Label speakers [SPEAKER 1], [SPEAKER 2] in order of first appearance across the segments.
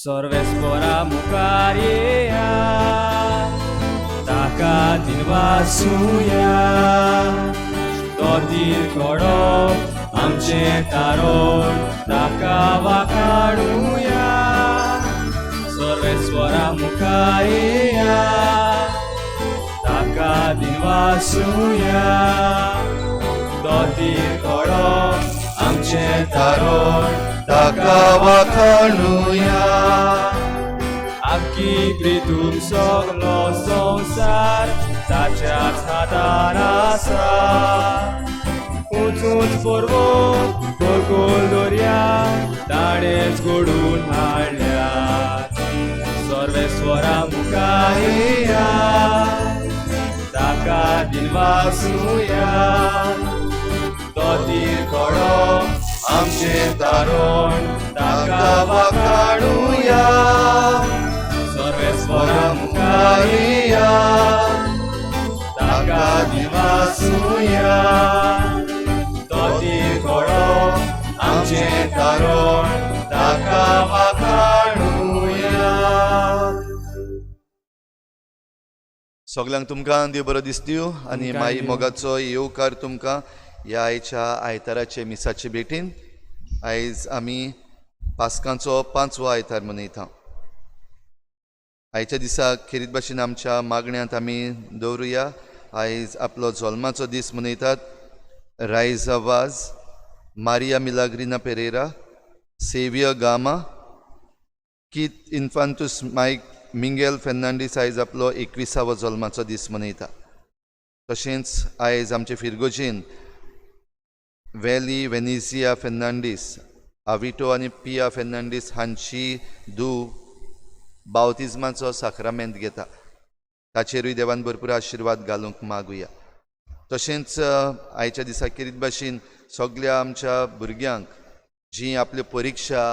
[SPEAKER 1] सर्वेस्परा मुखार येया, ताका दिनवासुया. तो तिरकडो आमचें तारण, ताका वाखाणुया. सर्वेस्परा मुखार येया, ताका दिनवासुया. तो तिरकडो आमचें तारण,
[SPEAKER 2] ताका वाखाणुया.
[SPEAKER 1] आखी प्रितूम सगलो संवसार ताच्याच हातार आसा. उंच उंच पर्वत, खोल दर्या ताणेंच घडून हाडल्यात. सर्वेस्वरा मुखार येया, ताका दिनवासुया. तो तिरकडो आमचें तारण, ताका वाखाणुया. सर्वेस्वरा मुखार येया, ताका दिनवासुया. तो तिरकडो आमचें तारण, ताका वाखाणुया.
[SPEAKER 2] सगल्यांक तुमकां देव बरो दिसदिव आनी
[SPEAKER 1] तुमकांय
[SPEAKER 2] माई
[SPEAKER 1] दिवं.
[SPEAKER 2] मोगाचो येवकार तुमकां ह्या आयच्या आयताराचे मिसाचे भेटीन. आयज आमी पास्कांचो पांचवो आयतार मनयता. आयच्या दिसा खेरीत भाशेन आमच्या मागण्यांत आमी दवरुया. आयज आपलो जल्माचो दीस मनयतात रायजा वाज, मारिया मिलाग्रिना पेरेरा, सेवियर गामा, कीत इन्फांतूस मायक मिंगेल फेर्नांडीस आयज आपलो 21वो जल्माचो दीस मनयता. तशेंच आयज आमचे फिरगोजेन वेली वेनिजिया फेर्नांडीस, आविटो आनी पिया फेर्नांडीस हांची धूव बावतिज्माचो साक्रामेंत घेता. ताचेरूय देवान भरपूर आशिर्वाद घालूंक मागुया. तशेंच आयच्या दिसा खेरीत भाशेन सगल्या आमच्या भुरग्यांक जीं आपल्यो परिक्षा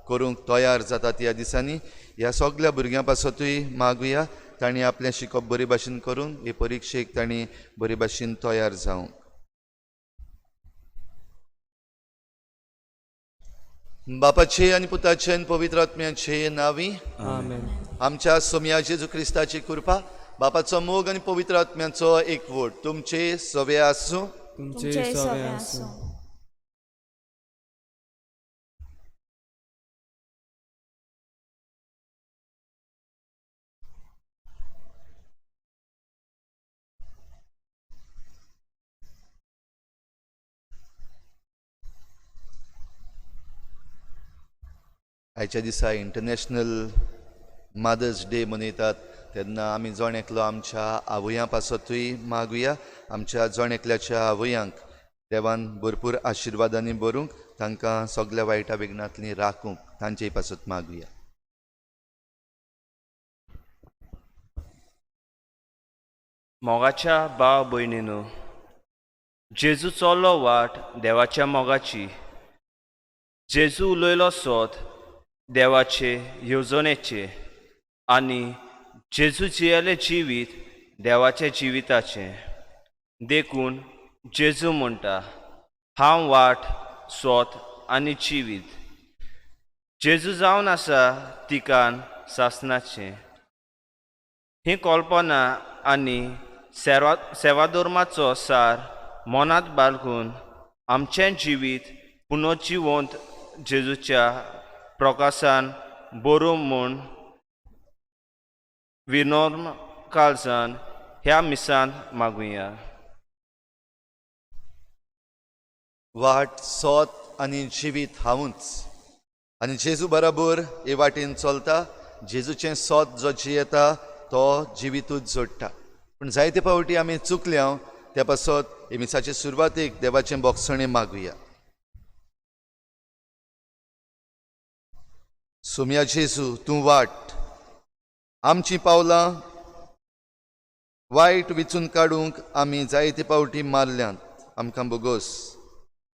[SPEAKER 2] करूंक तयार जातात ह्या दिसांनी, ह्या सगल्या भुरग्यां पासतूय मागुया तांणी आपलें शिकप बरे भाशेन करून हे परिक्षेक तांणी बरे भाशेन तयार जावंक. बापाचे आनी पुताचे आनी पवित्र आत्म्याचे नांवी
[SPEAKER 1] आमेन.
[SPEAKER 2] आमच्या सोमया जेजू क्रिस्ताची कृपा, बापाचो मोग आनी पवित्र आत्म्याचो एकवट तुमचे सवे आसूं.
[SPEAKER 1] तुमचे सवे आसूं.
[SPEAKER 2] आयच्या दिसा इंटरनॅशनल मदर्स डे मनयतात तेन्ना आमी जण एकलो आमच्या आवयां पासतूय मागुया. आमच्या जण एकल्याच्या आवयांक देवान भरपूर आशिर्वादांनी भरूंक, तांकां सगल्या वायटा विघ्नांतली राखूंक तांचे पासत मागुया.
[SPEAKER 3] मोगाच्या भाव भयणीनो, जेजू चल्लो वाट देवाच्या मोगाची. जेजू उलयलो सोद देवाचे येवजणेचे आनी जेजू जियेलें जिवीत देवाच्या जिविताचें. देखून जेजू म्हणटा, हांव वाट, सोत आनी जिवीत. जेजू जावन आसा तिकान सासनाचें. ही कल्पना आनी सेवाधर्माचो सार मनांत बाळगून आमचें जिवीत पुनर्जिवंत जेजूच्या प्रकासान बरोवं म्हूण विनोर्म काळजान ह्या मिसान मागुया.
[SPEAKER 2] वाट, सोत आनी जिवीत हांवूच आनी जेजू बराबर हे वाटेन चलता. जेजूचें सोत जो जियेता तो जिवितूच जोडटा. पूण जायते फावटी आमी चुकल्या, त्या पासत हे मिसाचे सुरवातेक देवाचें बोगसणें मागुया. सोमया जेजू, तूं वाट, आमचीं पावलां वायट विचून काडूंक आमी जायते फावटी मारल्यांत, आमकां बोगोस.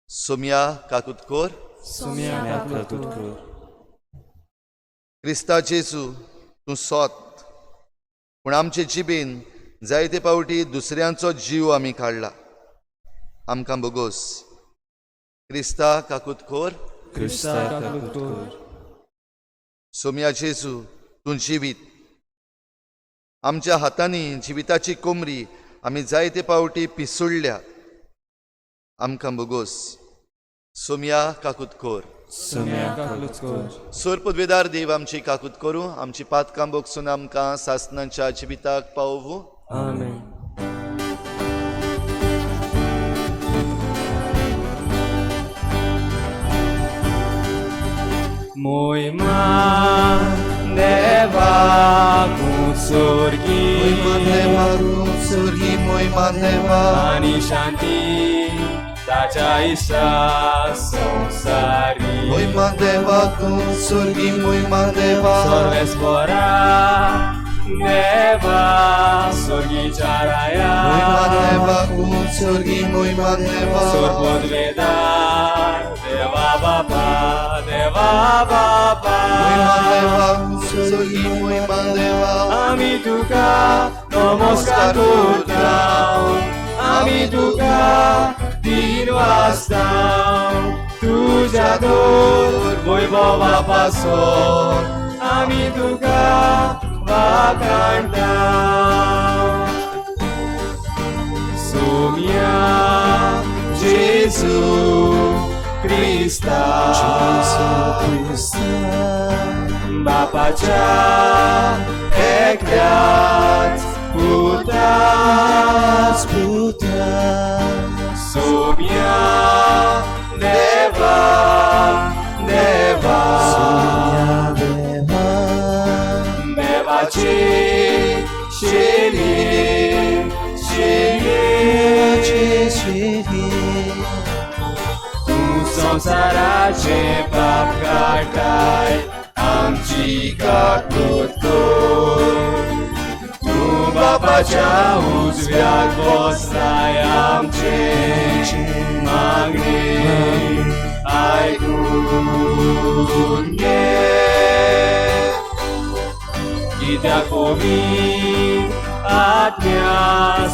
[SPEAKER 2] सोमया काकूत कोर.
[SPEAKER 1] सोमया काकूत कर.
[SPEAKER 2] क्रिस्ता जेजू, तूं सोत, पूण आमचे जिबेन जायते फावटी दुसऱ्यांचो जीव आमी काडला, आमकां बोगोस. क्रिस्ता काकूत कोर.
[SPEAKER 1] क्रिस्ता काकूत कर.
[SPEAKER 2] सोम्या जेजू, तूं जिवीत. आमच्या हातांनी जिविताची कोमरी आमी जायते पावटी पिसुडल्या. आमकां बोगोस. सोम्या काकूत कर.
[SPEAKER 1] सोम्या काकूत कर.
[SPEAKER 2] सोर पदवेदार देव आमची काकूत करूं, आमची पातकां बोगसून आमकां सासनाच्या जिविताक पावोवूं.
[SPEAKER 1] आमेन.
[SPEAKER 4] मोयमा देवा कुसोर्गी
[SPEAKER 2] सुर्गी मोयमा देवा
[SPEAKER 4] आनी शांती ताच्या इसा संवसारी.
[SPEAKER 2] मोयमा देवा सुर्गी मोयमा देवा.
[SPEAKER 4] सर्वेस्परा देवा स्वर्गीच्या राया.
[SPEAKER 2] मोयमा देवा सुर्गी मोयमा देवा.
[SPEAKER 4] सोरपदवेदार देवा बापा देवा बापा.
[SPEAKER 2] मोयमा देवा सुर्गी मोयमा देवा.
[SPEAKER 4] आमी तुका नमस्कार करता, आमी तुका दिन वाजता तुझ्या दोर वैभवा पासून आमी तुका वाखाणता. सोम्या जेजू क्रिस्ता बापाच्या एकल्याच पुता सोम्या देवा देवा देवाची शेली शेली तूं संवसाराचे पाप काडटाय आमची काकूत कर. तूं बापाच्या उजव्याक बसलाय आमचे मागणे आयकून घे. कित्याक पवित्र आत्म्या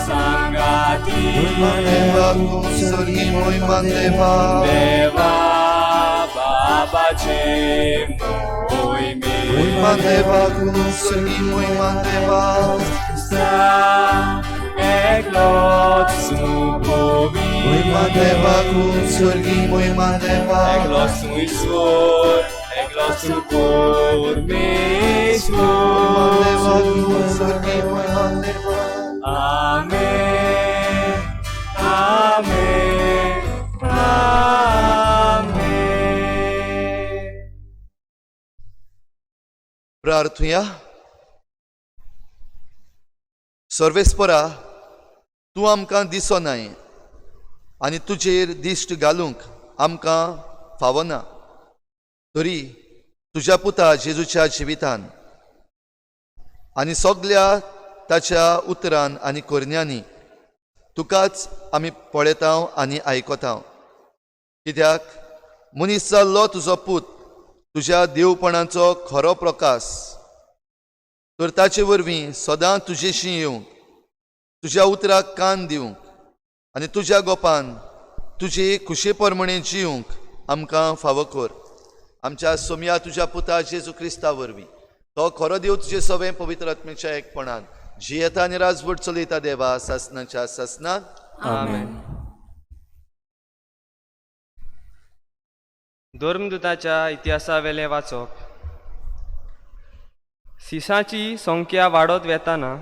[SPEAKER 4] सांगाती
[SPEAKER 2] देवा सुर्गी मोयमा देवा.
[SPEAKER 4] देवा बाबाचे मोहिमे
[SPEAKER 2] मोयमा देवा सुर्गी मोयमा देवा.
[SPEAKER 4] एकलोच
[SPEAKER 2] मोयमा देवा सुर्गी मोयमा देवा.
[SPEAKER 4] एकलोच ईश्वर, एकलोच परमेश्वर.
[SPEAKER 2] देवा सुर्गी मोयमा देवा.
[SPEAKER 4] आमेन आमेन आमेन.
[SPEAKER 2] प्रार्थुया. सर्वेस्परा, तूं आमकां दिसनाय आनी तुजेर दिश्ट घालूंक आमकां फावना, तरी तुज्या पुता जेजूच्या जिवितान आनी सगल्या ताच्या उतरान आनी करण्यांनी तुकाच आमी पळयता आनी आयकता. कित्याक मनीस जाल्लो तुजो पूत तुज्या देवपणाचो खरो प्रकाश, तर ताचे वरवीं सदां तुजेशी येवंक, तुज्या उतराक कान दिवंक आनी तुज्या गोपान तुजे खुशे प्रमाणे जिवंक आमकां फावो कर. आमच्या सोमया तुज्या पुता जेजू क्रिस्ता वरवीं, तो खरो देव तुजे सवें पवित्र आत्मेच्या एकपणान जियेता आनी राजवट चलयता देवा सासनाच्या सासनाक.
[SPEAKER 1] आमेन.
[SPEAKER 5] धर्मदूताच्या इतिहासावेलें वाचप. सिसांची संख्या वाडत वेताना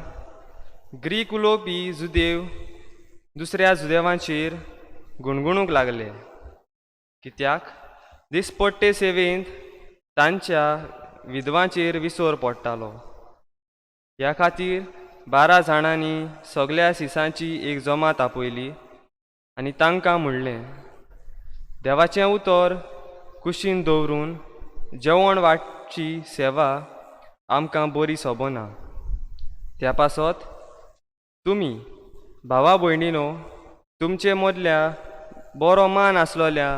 [SPEAKER 5] ग्रीक उलोवपी जुदेव दुसऱ्या जुदेवांचेर गुणगुणूंक लागले, कित्याक दिसपट्टे सेवेंत तांच्या विधवांचेर विसर पडटालो. ह्या खातीर 12 जाणांनी सगल्या सिसांची एक जमात आपयली आनी तांकां म्हणलें, देवाचें उतर कुशीन दवरून जेवण वांटची सेवा आमकां बरी सोबना. त्या पासत तुमी भावा भयणीनो तुमचे मदल्या बरो मान आसलोल्या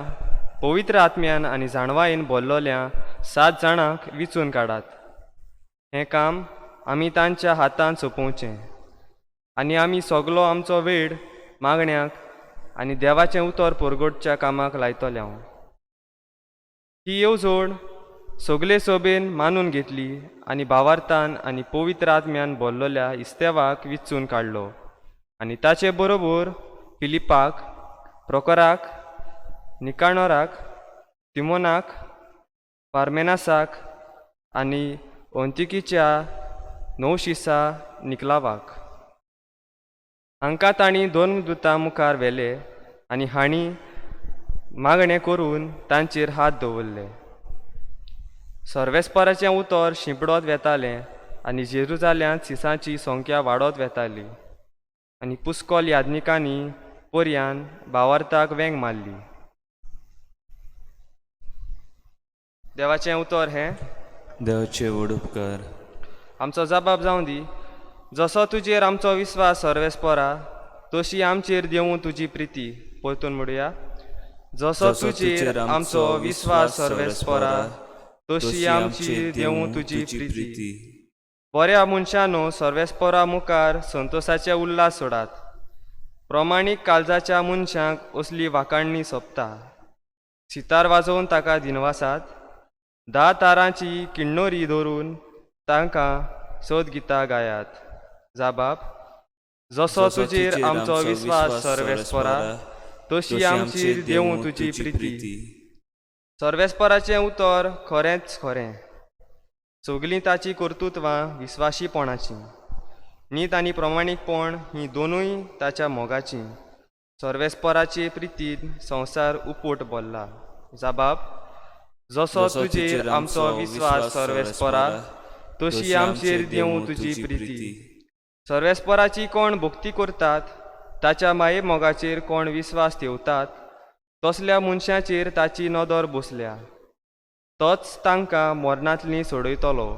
[SPEAKER 5] पवित्र आत्म्यान आनी जाणवायेन भरलोल्या 7 जाणांक विचून काडात. हें काम आमी तांच्या हातान सोंपोवचें आनी आमी सगलो आमचो वेळ मागण्याक आनी देवाचें उतर परगटच्या कामाक लायतले हांव. ही येवजण सगले सोबेन मानून घेतली आनी भावार्थान आनी पवित्र आत्म्यान बोल्लोल्या इस्तेवाक विचून काडलो आनी ताचे बरोबर फिलिपाक, प्रोकराक, निकाणोराक, तिमोनाक, पार्मेनासाक आनी ओंतिकीच्या नवशिसा निकलावाक. हांकां तांणी दोन दुतां मुखार व्हेले आनी हांणी मागणें करून तांचेर हात दवरले. सर्वेस्पराचें उतर शिंपडत वेतालें आनी जेरुजाल्यांत सिसांची संख्या वाडत वेताली आनी पुस्कोल याज्ञिकांनी पर्यान भावार्थाक वेंग मारली. देवाचें उतर हें.
[SPEAKER 1] देवाचे व्हड उपकार.
[SPEAKER 5] आमचो जबाब जावं दी, जसो तुजेर आमचो विस्वास सर्वेस्परा, तशी आमचेर देवूं तुजी प्रिती. परतून म्हणुया, जसो तुजेर आमचो विस्वास सर्वेस्परा, तशी आमची देवूं तुजी प्रिती. बऱ्या मनशानो, सर्वेस्परा मुखार संतोसाचे उल्हास सोडात. प्रमाणीक काळजाच्या मनशांक असली वाखाणणी सोबता. सितार वाजोवन ताका दिनवासात, 10 तारांची किण्णोरी धरून तांकां सोद गितां गायात. जाबाब, जसो तुजेर आमचो विस्वास सर्वेस्परा, तशी आमची देवूं तुजी प्रिती. सर्वेस्पराचें उतर खरेंच खरें, सगलीं ताचीं कर्तुत्वां विस्वाशीपणाचीं. नीत आनी प्रमाणीकपण हीं दोनूय ताच्या मोगाचीं. सर्वेस्पराचे प्रितीन संवसार उपोट भरला. जाबाब, जसो तुजेर आमचो विस्वास सर्वेस्परा, तशी आमचेर देवूं तुजी प्रिती. सर्वेस्पराची कोण भक्ती करतात, ताच्या माये मोगाचेर कोण विस्वास ठेवतात, तसल्या मनशाचेर ताची नदर बसल्या. तोच तांकां मरणांतली सोडयतलो,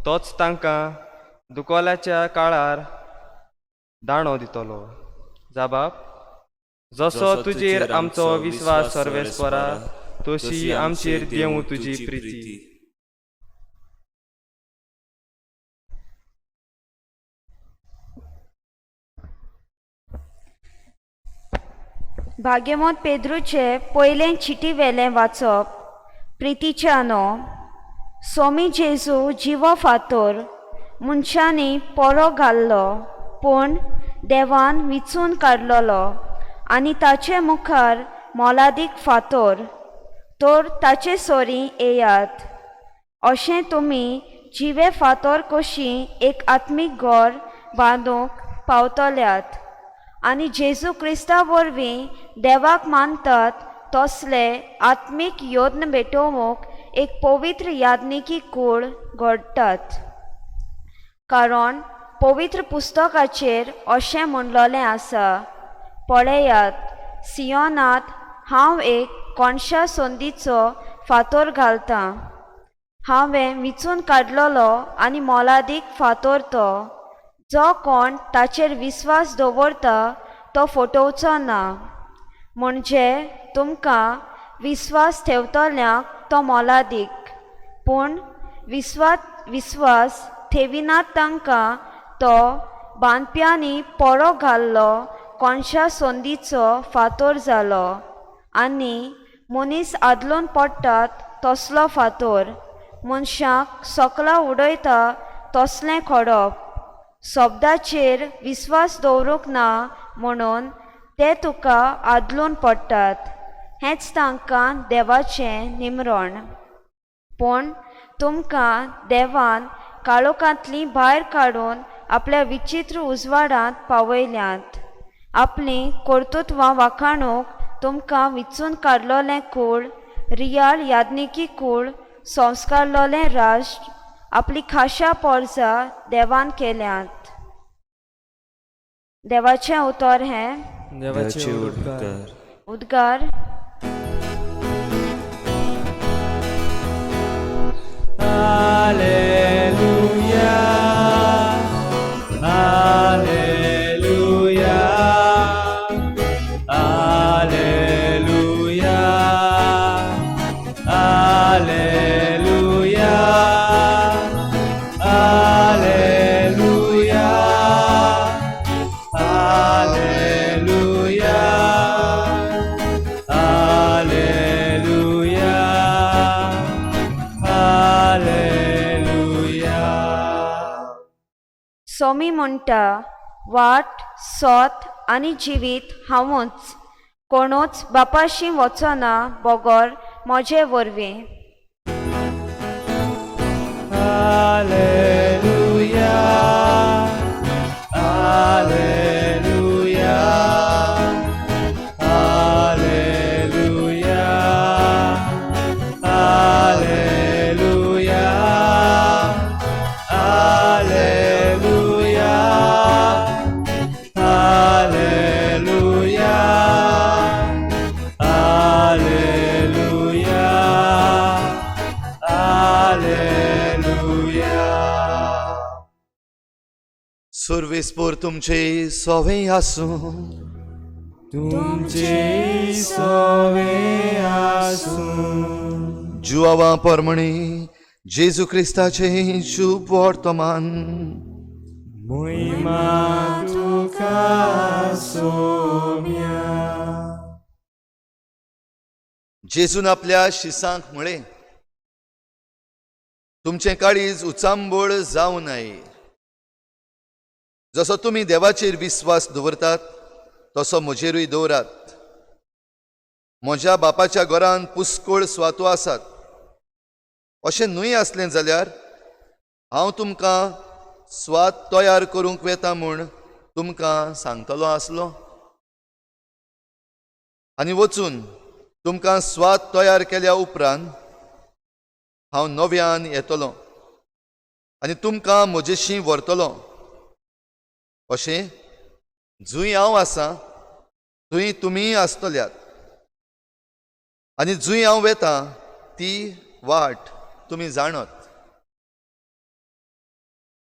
[SPEAKER 5] तोच तांकां दुकोलाच्या काळार दाणो दितलो. जाबाब, जसो तुजेर आमचो विस्वास सर्वेस्परा, तशी आमचेर देवूं तुजी प्रिती.
[SPEAKER 6] भाग्यमोत पेद्रूचे पयलें चिटी वेलें वाचप. प्रितीच्यानो, सोमी जेजू जिवो फातोर मनशांनी पोरो घाल्लो, पूण देवान विचून काडलोलो आनी ताचे मुखार मोलादीक फातोर, तर ताचे सोरी येयात. अशें तुमी जिवे फातोर कशी एक आत्मीक घर बांदूंक पावतल्यात आनी जेजू क्रिस्ता वरवीं देवाक मानतात तसले आत्मीक यत्न भेटोवंक एक पवित्र याज्ञिकी कूळ घडटात. कारण पवित्र पुस्तकाचेर अशें म्हणलोलें आसा, पळयात, सियोनात हांव एक कोणशा संदीचो फातोर घालतां, हांवें विचून काडलोलो आनी मोलादीक फातोर तो, जो कोण ताचेर विस्वास दवरता तो फटोवचो ना. म्हणजे तुमकां विस्वास ठेवतल्यांक तो मोलादीक, पूण विस्वास ठेविनात तांकां तो बांदप्यांनी पोरो घाल्लो कोणशा संदीचो फातोर जालो आनी मनीस आदलून पडटात तसलो फातोर, मनशाक सकला उडयता तसलें खडप. शब्दाचेर विस्वास दवरूंक ना म्हणून ते तुका आदलून पडटात, हेंच तांकां देवाचें निमरण. पूण तुमकां देवान काळोखांतलीं भायर काडून आपल्या विचित्र उजवाडांत पावयल्यांत. आपलीं कर्तुत्वां वाखाणूंक तुमकां विचून काडलोलें कूळ, रियाळ याज्ञिकी कूळ, संस्कारलोलें राष्ट्र, आपली खाशा पोरजा देवान केल्यांत. देवाचें उतर हें.
[SPEAKER 1] देवाचे उपकार.
[SPEAKER 6] उद्गार.
[SPEAKER 4] Alleluia, Alleluia, Alleluia, Alleluia, Alleluia, Alleluia, Alleluia, Alleluia.
[SPEAKER 6] Somi म्हणटा, वाट, सोत आनी जिवीत हांवूच, कोणूच बापाशी वचना बगर म्हजे वरवीं.
[SPEAKER 4] Alleluia, Alleluia, Alleluia, Alleluia, Alleluia, Alleluia, Alleluia, Alleluia.
[SPEAKER 2] सुर्वेस्पोर तुमचे सोवे आसूं.
[SPEAKER 4] तुमचे सवे आसूं.
[SPEAKER 2] जुआवा परमणी जेजू क्रिस्ताचे शुभ वर्तमान.
[SPEAKER 4] मोहिमा तुका सोम्या.
[SPEAKER 2] जेजून आपल्या शिसांक म्हळें, तुमचें काळीज उचांबळ जावं नये. जसो तुमी देवाचेर विस्वास दवरतात तसो म्हजेरूय दवरात. म्हज्या बापाच्या घरान पुस्कोळ स्वातो आसात. अशें न्हय आसलें जाल्यार हांव तुमकां स्वाद तयार करूंक वेता म्हूण तुमकां सांगतलो आसलो. आनी वचून तुमकां स्वाद तयार केल्या उपरांत हांव नव्यान येतलो आनी तुमकां म्हजेशी व्हरतलो. अशें जंय हांव आसा थंय तुमीय आसतल्यात, आनी जंय हांव वेता ती वाट तुमी जाणत.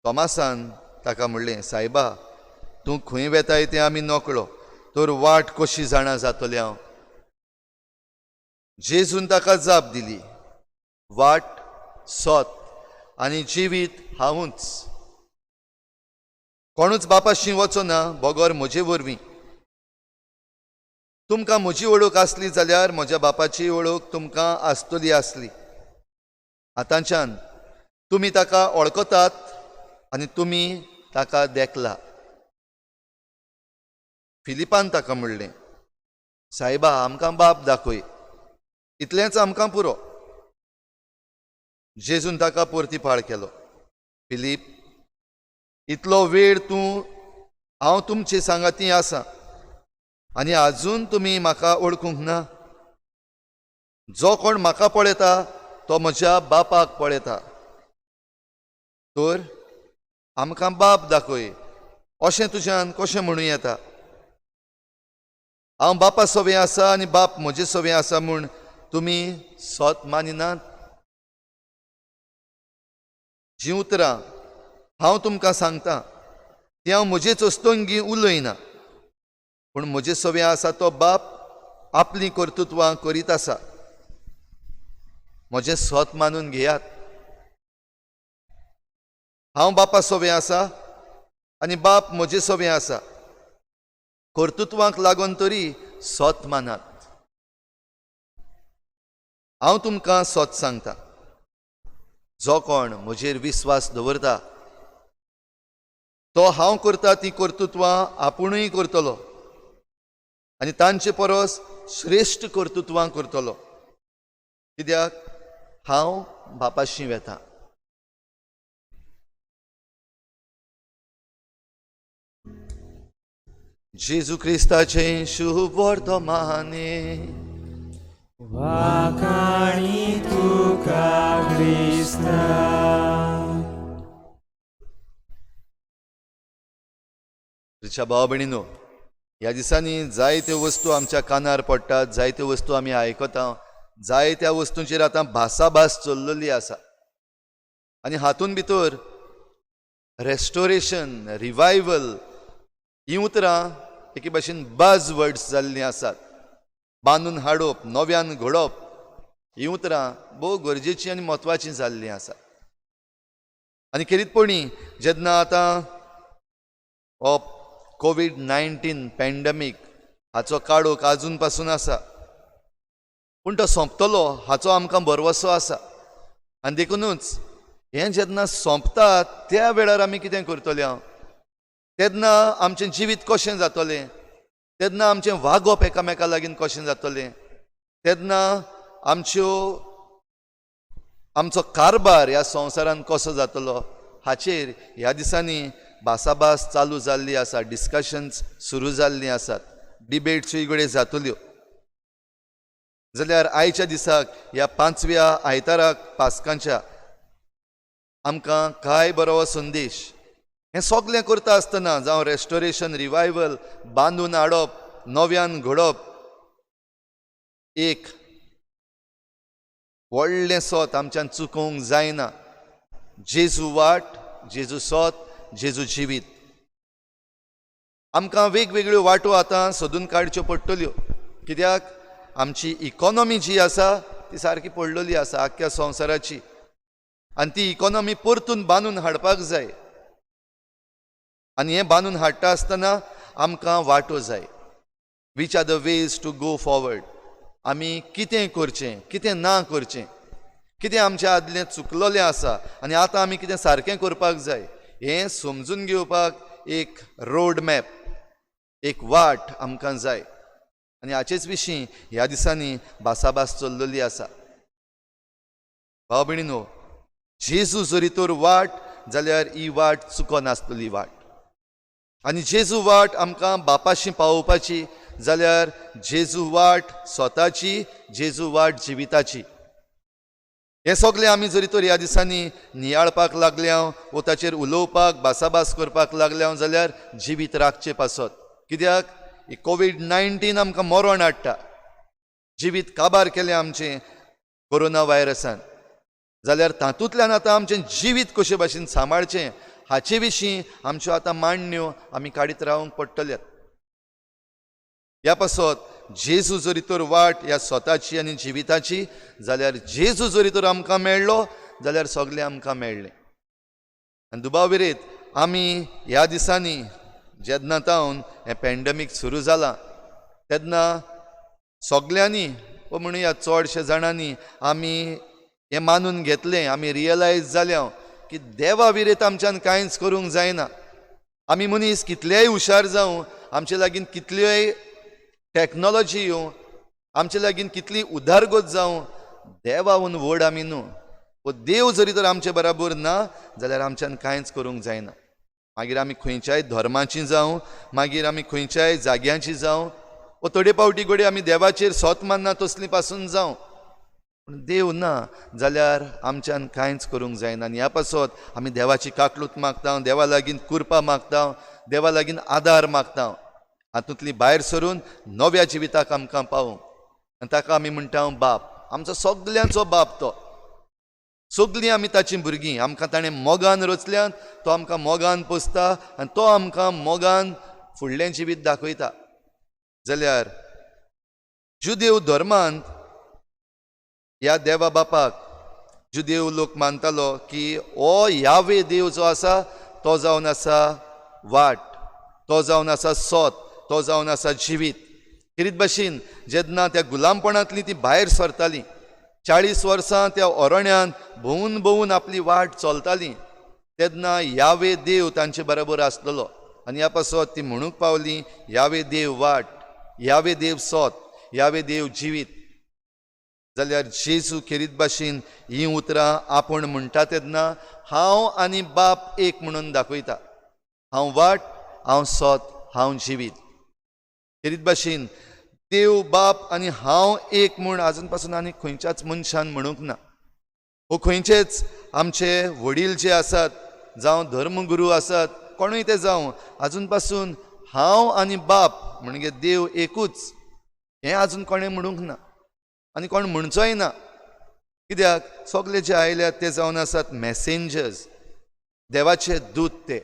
[SPEAKER 2] तोमासान ताका म्हणलें, सायबा, तूं खंय वेताय तें आमी नकळो, तर वाट कशी जाणा जातली हांव? जेजून ताका जाप दिली, वाट, सोत आनी जिवीत हांवूच. कोणूच बापाशी वचना बगर म्हजे वरवीं. तुमकां म्हजी वळख आसली जाल्यार म्हज्या बापाची वळख तुमकां आसतली आसली. आतांच्यान तुमी ताका वळखतात आनी तुमी ताका देखला. फिलिपान ताका म्हणलें, सायबा, आमकां बाप दाखय, इतलेंच आमकां पुरो. जेजून ताका परती पाळ केलो, फिलीप, इतलो वेळ तूं हांव तुमचे सांगाती आसा आनी आजून तुमी म्हाका वळखूंक ना? जो कोण म्हाका पळयता तो म्हज्या बापाक पळयता. तर आमकां बाप दाखय अशें तुज्यान कशें म्हणूं येता? हांव बापा सवें आसा आनी बाप म्हजे सवें आसा म्हूण तुमी सोत मानिनात? जीं उतरां हांव तुमकां सांगता ती हांव म्हजेच अस्तंगी उलयना, पूण म्हजे सवें आसा तो बाप आपलीं कर्तृत्वां करीत आसा. म्हजें सोत मानून घेयात. हांव बापा सवें आसा आनी बाप म्हजे सवें आसा. कर्तृत्वांक लागून तरी सोत मानात. हांव तुमकां सोत सांगता, जो कोण म्हजेर विस्वास दवरता तो हांव करता ती कर्तृत्वां आपुणूय करतलो आनी तांचे परस श्रेश्ठ कर्तृत्वां करतलो, कित्याक हांव बापाशी वेता. जेजू क्रिस्ताचें शुभ वर्तमाने.
[SPEAKER 4] वाखाणी तुका क्रिस्ता.
[SPEAKER 2] प्रिच्या भाव भयणीनो, ह्या दिसांनी जायत्यो वस्तू आमच्या कानार पडटात, जायत्यो वस्तू आमी आयकता, जायत्या वस्तूंचेर आतां भासाभास चल्लेली आसा. आनी हातूंत भितर रेस्टोरेशन, रिवायवल हीं उतरां एके भाशेन बाज वर्ड्स जाल्लीं आसात. बांदून हाडप, नव्यान घडप हीं उतरां भोव गरजेचीं आनी म्हत्वाचीं जाल्लीं आसात. आनी खेरीतपणी जेन्ना आतां हो कोवीड-19 पॅन्डमीक हाचो काळोख आजून पासून आसा, पूण तो सोंपतलो हाचो आमकां भरवसो आसा. आनी देखुनूच हें जेन्ना सोंपता त्या वेळार आमी कितें करतले? हांव तेन्ना आमचें जिवीत कशें जातलें, तेन्ना आमचें वागप एकामेका लागीं कशें जातलें, तेन्ना आमचो कारबार ह्या संवसारान कसो जातलो हाचेर ह्या दिसांनी भासाभास चालू जाल्ली आसा, डिस्कशन्स सुरू जाल्लीं आसात, डिबेट्सूय घडये जातल्यो। जाल्यार आयच्या दिसाक ह्या पांचव्या आयताराक पास्कांच्या आमकां काय बरो संदेश। हें सगलें करता आसतना जावं रेस्टोरेशन, रिवायवल, बांदून हाडप, नव्यान घडप, एक व्हडलें सोत आमच्यान चुकोवंक जायना। जेजू वाट, जेजू सोत, जेजू जिवीत। आमकां वेगवेगळ्यो वाटो आतां सोदून काडच्यो पडटल्यो, कित्याक आमची इकॉनॉमी जी आसा ती सारकी पडलेली आसा आख्ख्या संवसाराची, आनी ती इकॉनॉमी परतून बांदून हाडपाक जाय। आनी हें बांदून हाडटा आसतना आमकां वाटो जाय। Which are the ways to go forward? आमी कितें करचें, कितें ना करचें, कितें आमचें आदलें चुकलोलें आसा आनी आतां आमी कितें सारकें करपाक जाय, हें समजून घेवपाक एक रोड मॅप, एक वाट आमकां जाय। आनी हाचेच विशीं ह्या दिसांनी भासाभास चल्लेली आसा। भाव भयणीनो, जेजू जरी तर वाट जाल्यार ही वाट चुकनासतली वाट, आनी जेजू वाट आमकां बापाशी पावोवपाची जाल्यार जेजू वाट स्वताची, जेजू वाट जिविताची। हें सगलें आमी जरी तर ह्या दिसांनी नियाळपाक लागल्या वो ताचेर उलोवपाक, भासाभास करपाक लागल्या जाल्यार जिवीत राखचें पासत, कित्याक ही कोवीड-19 आमकां मरण हाडटा, जिवीत काबार केलें आमचें कोरोना व्हायरसान, जाल्यार तातूंतल्यान आतां आमचें जिवीत कशे भाशेन सांबाळचें हाचे विशीं आमच्यो आतां मांडण्यो आमी काडीत रावंक पडटल्यात। ह्या पासत जेजू जरी तर वाट ह्या स्वताची आनी जिविताची जाल्यार जेजू जरी तर आमकां मेळ्ळो जाल्यार सगळें आमकां मेळ्ळें। आनी दुबाव विरेत आमी ह्या दिसांनी जेन्ना तावन हें पॅन्डेमीक सुरू जालां तेन्ना सगल्यांनी वो म्हणुया चडशे जाणांनी आमी हें मानून घेतलें, आमी रियलायज जाल्या की देवा विरेत आमच्यान कांयच करूंक जायना। आमी मनीस कितलेय हुशार जावं, आमचे लागीं कितल्योय टॅक्नोलॉजी येवं, आमचे लागीं कितली उदारगत जावं, देवाहून व्हड आमी न्हू। वो देव जरी तर आमचे बराबर ना जाल्यार आमच्यान कांयच करूंक जायना। मागीर आमी खंयच्याय धर्माची जावं, मागीर आमी खंयच्याय जाग्यांची जावं, वो थोडे फावटी घडये आमी देवाचेर सोत मानना तसली पासून जावं, पूण देव ना जाल्यार आमच्यान कांयच करूंक जायना। आनी ह्या पासत आमी देवाची काकलूत मागता, देवा लागीं कृपा मागता, देवा लागीं आदार मागता, हातूंतली भायर सरून नव्या जिविताक आमकां पावूंक। आनी ताका आमी म्हणटा बाप, आमचो सगल्यांचो बाप तो, सगलीं आमी ताचीं भुरगीं, आमकां ताणें मोगान रचल्यान, तो आमकां मोगान पोसता आनी तो आमकां मोगान फुडलें जिवीत दाखयता। जाल्यार जुदेव धर्मांत ह्या देवा बापाक जुदेव लोक मानतालो की हो यावे देव जो आसा तो जावन आसा वाट, तो जावन आसा सोत, तो जावन आसा जिवीत। खेरीत भाशेन जेन्ना त्या गुलामपणांतली ती भायर सरताली, 40 वर्सां त्या अरण्यांत भोंवून भोंवून आपली वाट चलताली, तेन्ना यावे देव तांचे बरोबर आसलेलो। आनी ह्या पासत ती म्हणूंक पावली, यावे देव वाट, यावे देव सोत, यावे देव जिवीत। जाल्यार जेजू खेरीत भाशेन हीं उतरां आपूण म्हणटा तेन्ना हांव आनी बाप एक म्हणून दाखयता, हांव वाट, हांव सोत, हांव जिवीत। खेरीत भाशेन देव बाप आनी हांव एक म्हूण आजून पासून आनी खंयच्याच मनशान म्हणूंक ना। वो खंयचेच आमचे वडील जे आसात, जावं धर्मगुरू आसात, कोणूय ते जावं, आजून पासून हांव आनी बाप म्हणजे देव एकूच हें आजून कोणें म्हणूंक ना आनी कोण म्हणचोय ना। कित्याक सगळे जे आयल्यात ते जावन आसात मॅसेंजर्स, देवाचे दूत ते।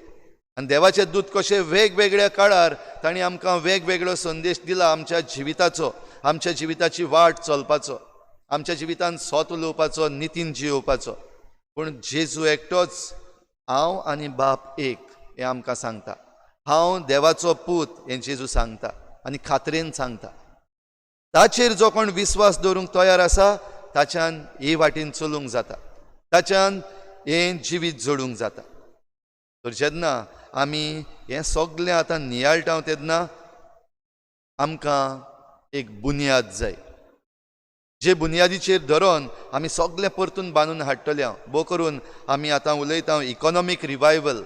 [SPEAKER 2] आनी देवाचे दूत कशे वेगवेगळ्या काळार तांणी आमकां वेगवेगळो संदेश दिला आमच्या जिविताचो, आमच्या जिविताची वाट चलपाचो, आमच्या जिवितान सोत उलोवपाचो, नितीन जियोवपाचो। पूण जेजू एकटोच हांव आनी बाप एक हें आमकां सांगता, हांव देवाचो पूत हें जेजू सांगता आनी खात्रेन सांगता। ताचेर जो कोण विस्वास दवरूंक तयार आसा ताच्यान हे वाटेन चलूंक जाता, ताच्यान हें जिवीत जोडूंक जाता। तर जेन्ना आमी हें सगलें आतां नियाळटा तेन्ना आमकां एक बुन्याद जाय, जे बुन्यादीचेर धरून आमी सगलें परतून बांदून हाडटले. भोव करून आमी आतां उलयता इकॉनॉमीक रिवायवल,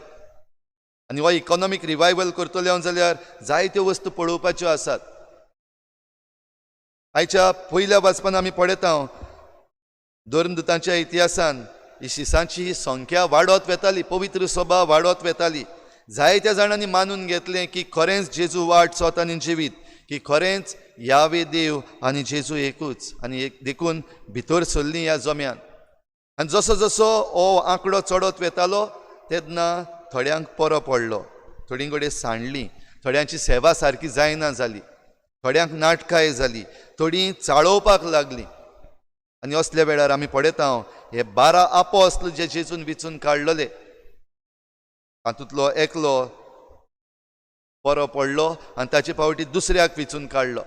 [SPEAKER 2] आनी हो इकॉनॉमीक रिवायवल करतले हांव जाल्यार जायत्यो वस्तू पळोवपाच्यो आसात. आयच्या पयल्या वाचपान आमी पळयता धर्मदूतांच्या इतिहासान ही शिसांची ही संख्या वाडत वेताली, पवित्र सभा वाडत वेताली. जायत्या जाणांनी मानून घेतलें की खरेंच जेजू वाट सोत आनी जिवीत, की खरेंच यावे देव आनी जेजू एकूच, आनी एक देखून भितर सरलीं ह्या जम्यान. आनी जसो जसो हो आंकडो चडत वेतालो तेन्ना थोड्यांक परो पडलो, थोडीं कडेन सांडलीं, थोड्यांची सेवा सारकी जायना जाली, थोड्यांक नाटकाय जाली, थोडीं चाळोवपाक लागलीं. आनी असल्या वेळार आमी पळयता हे 12 आपोस्ल जे जेजून विचून काडलेले तातूंतलो एकलो बरो पडलो आनी ताचे फावटी दुसऱ्याक विचून काडलो.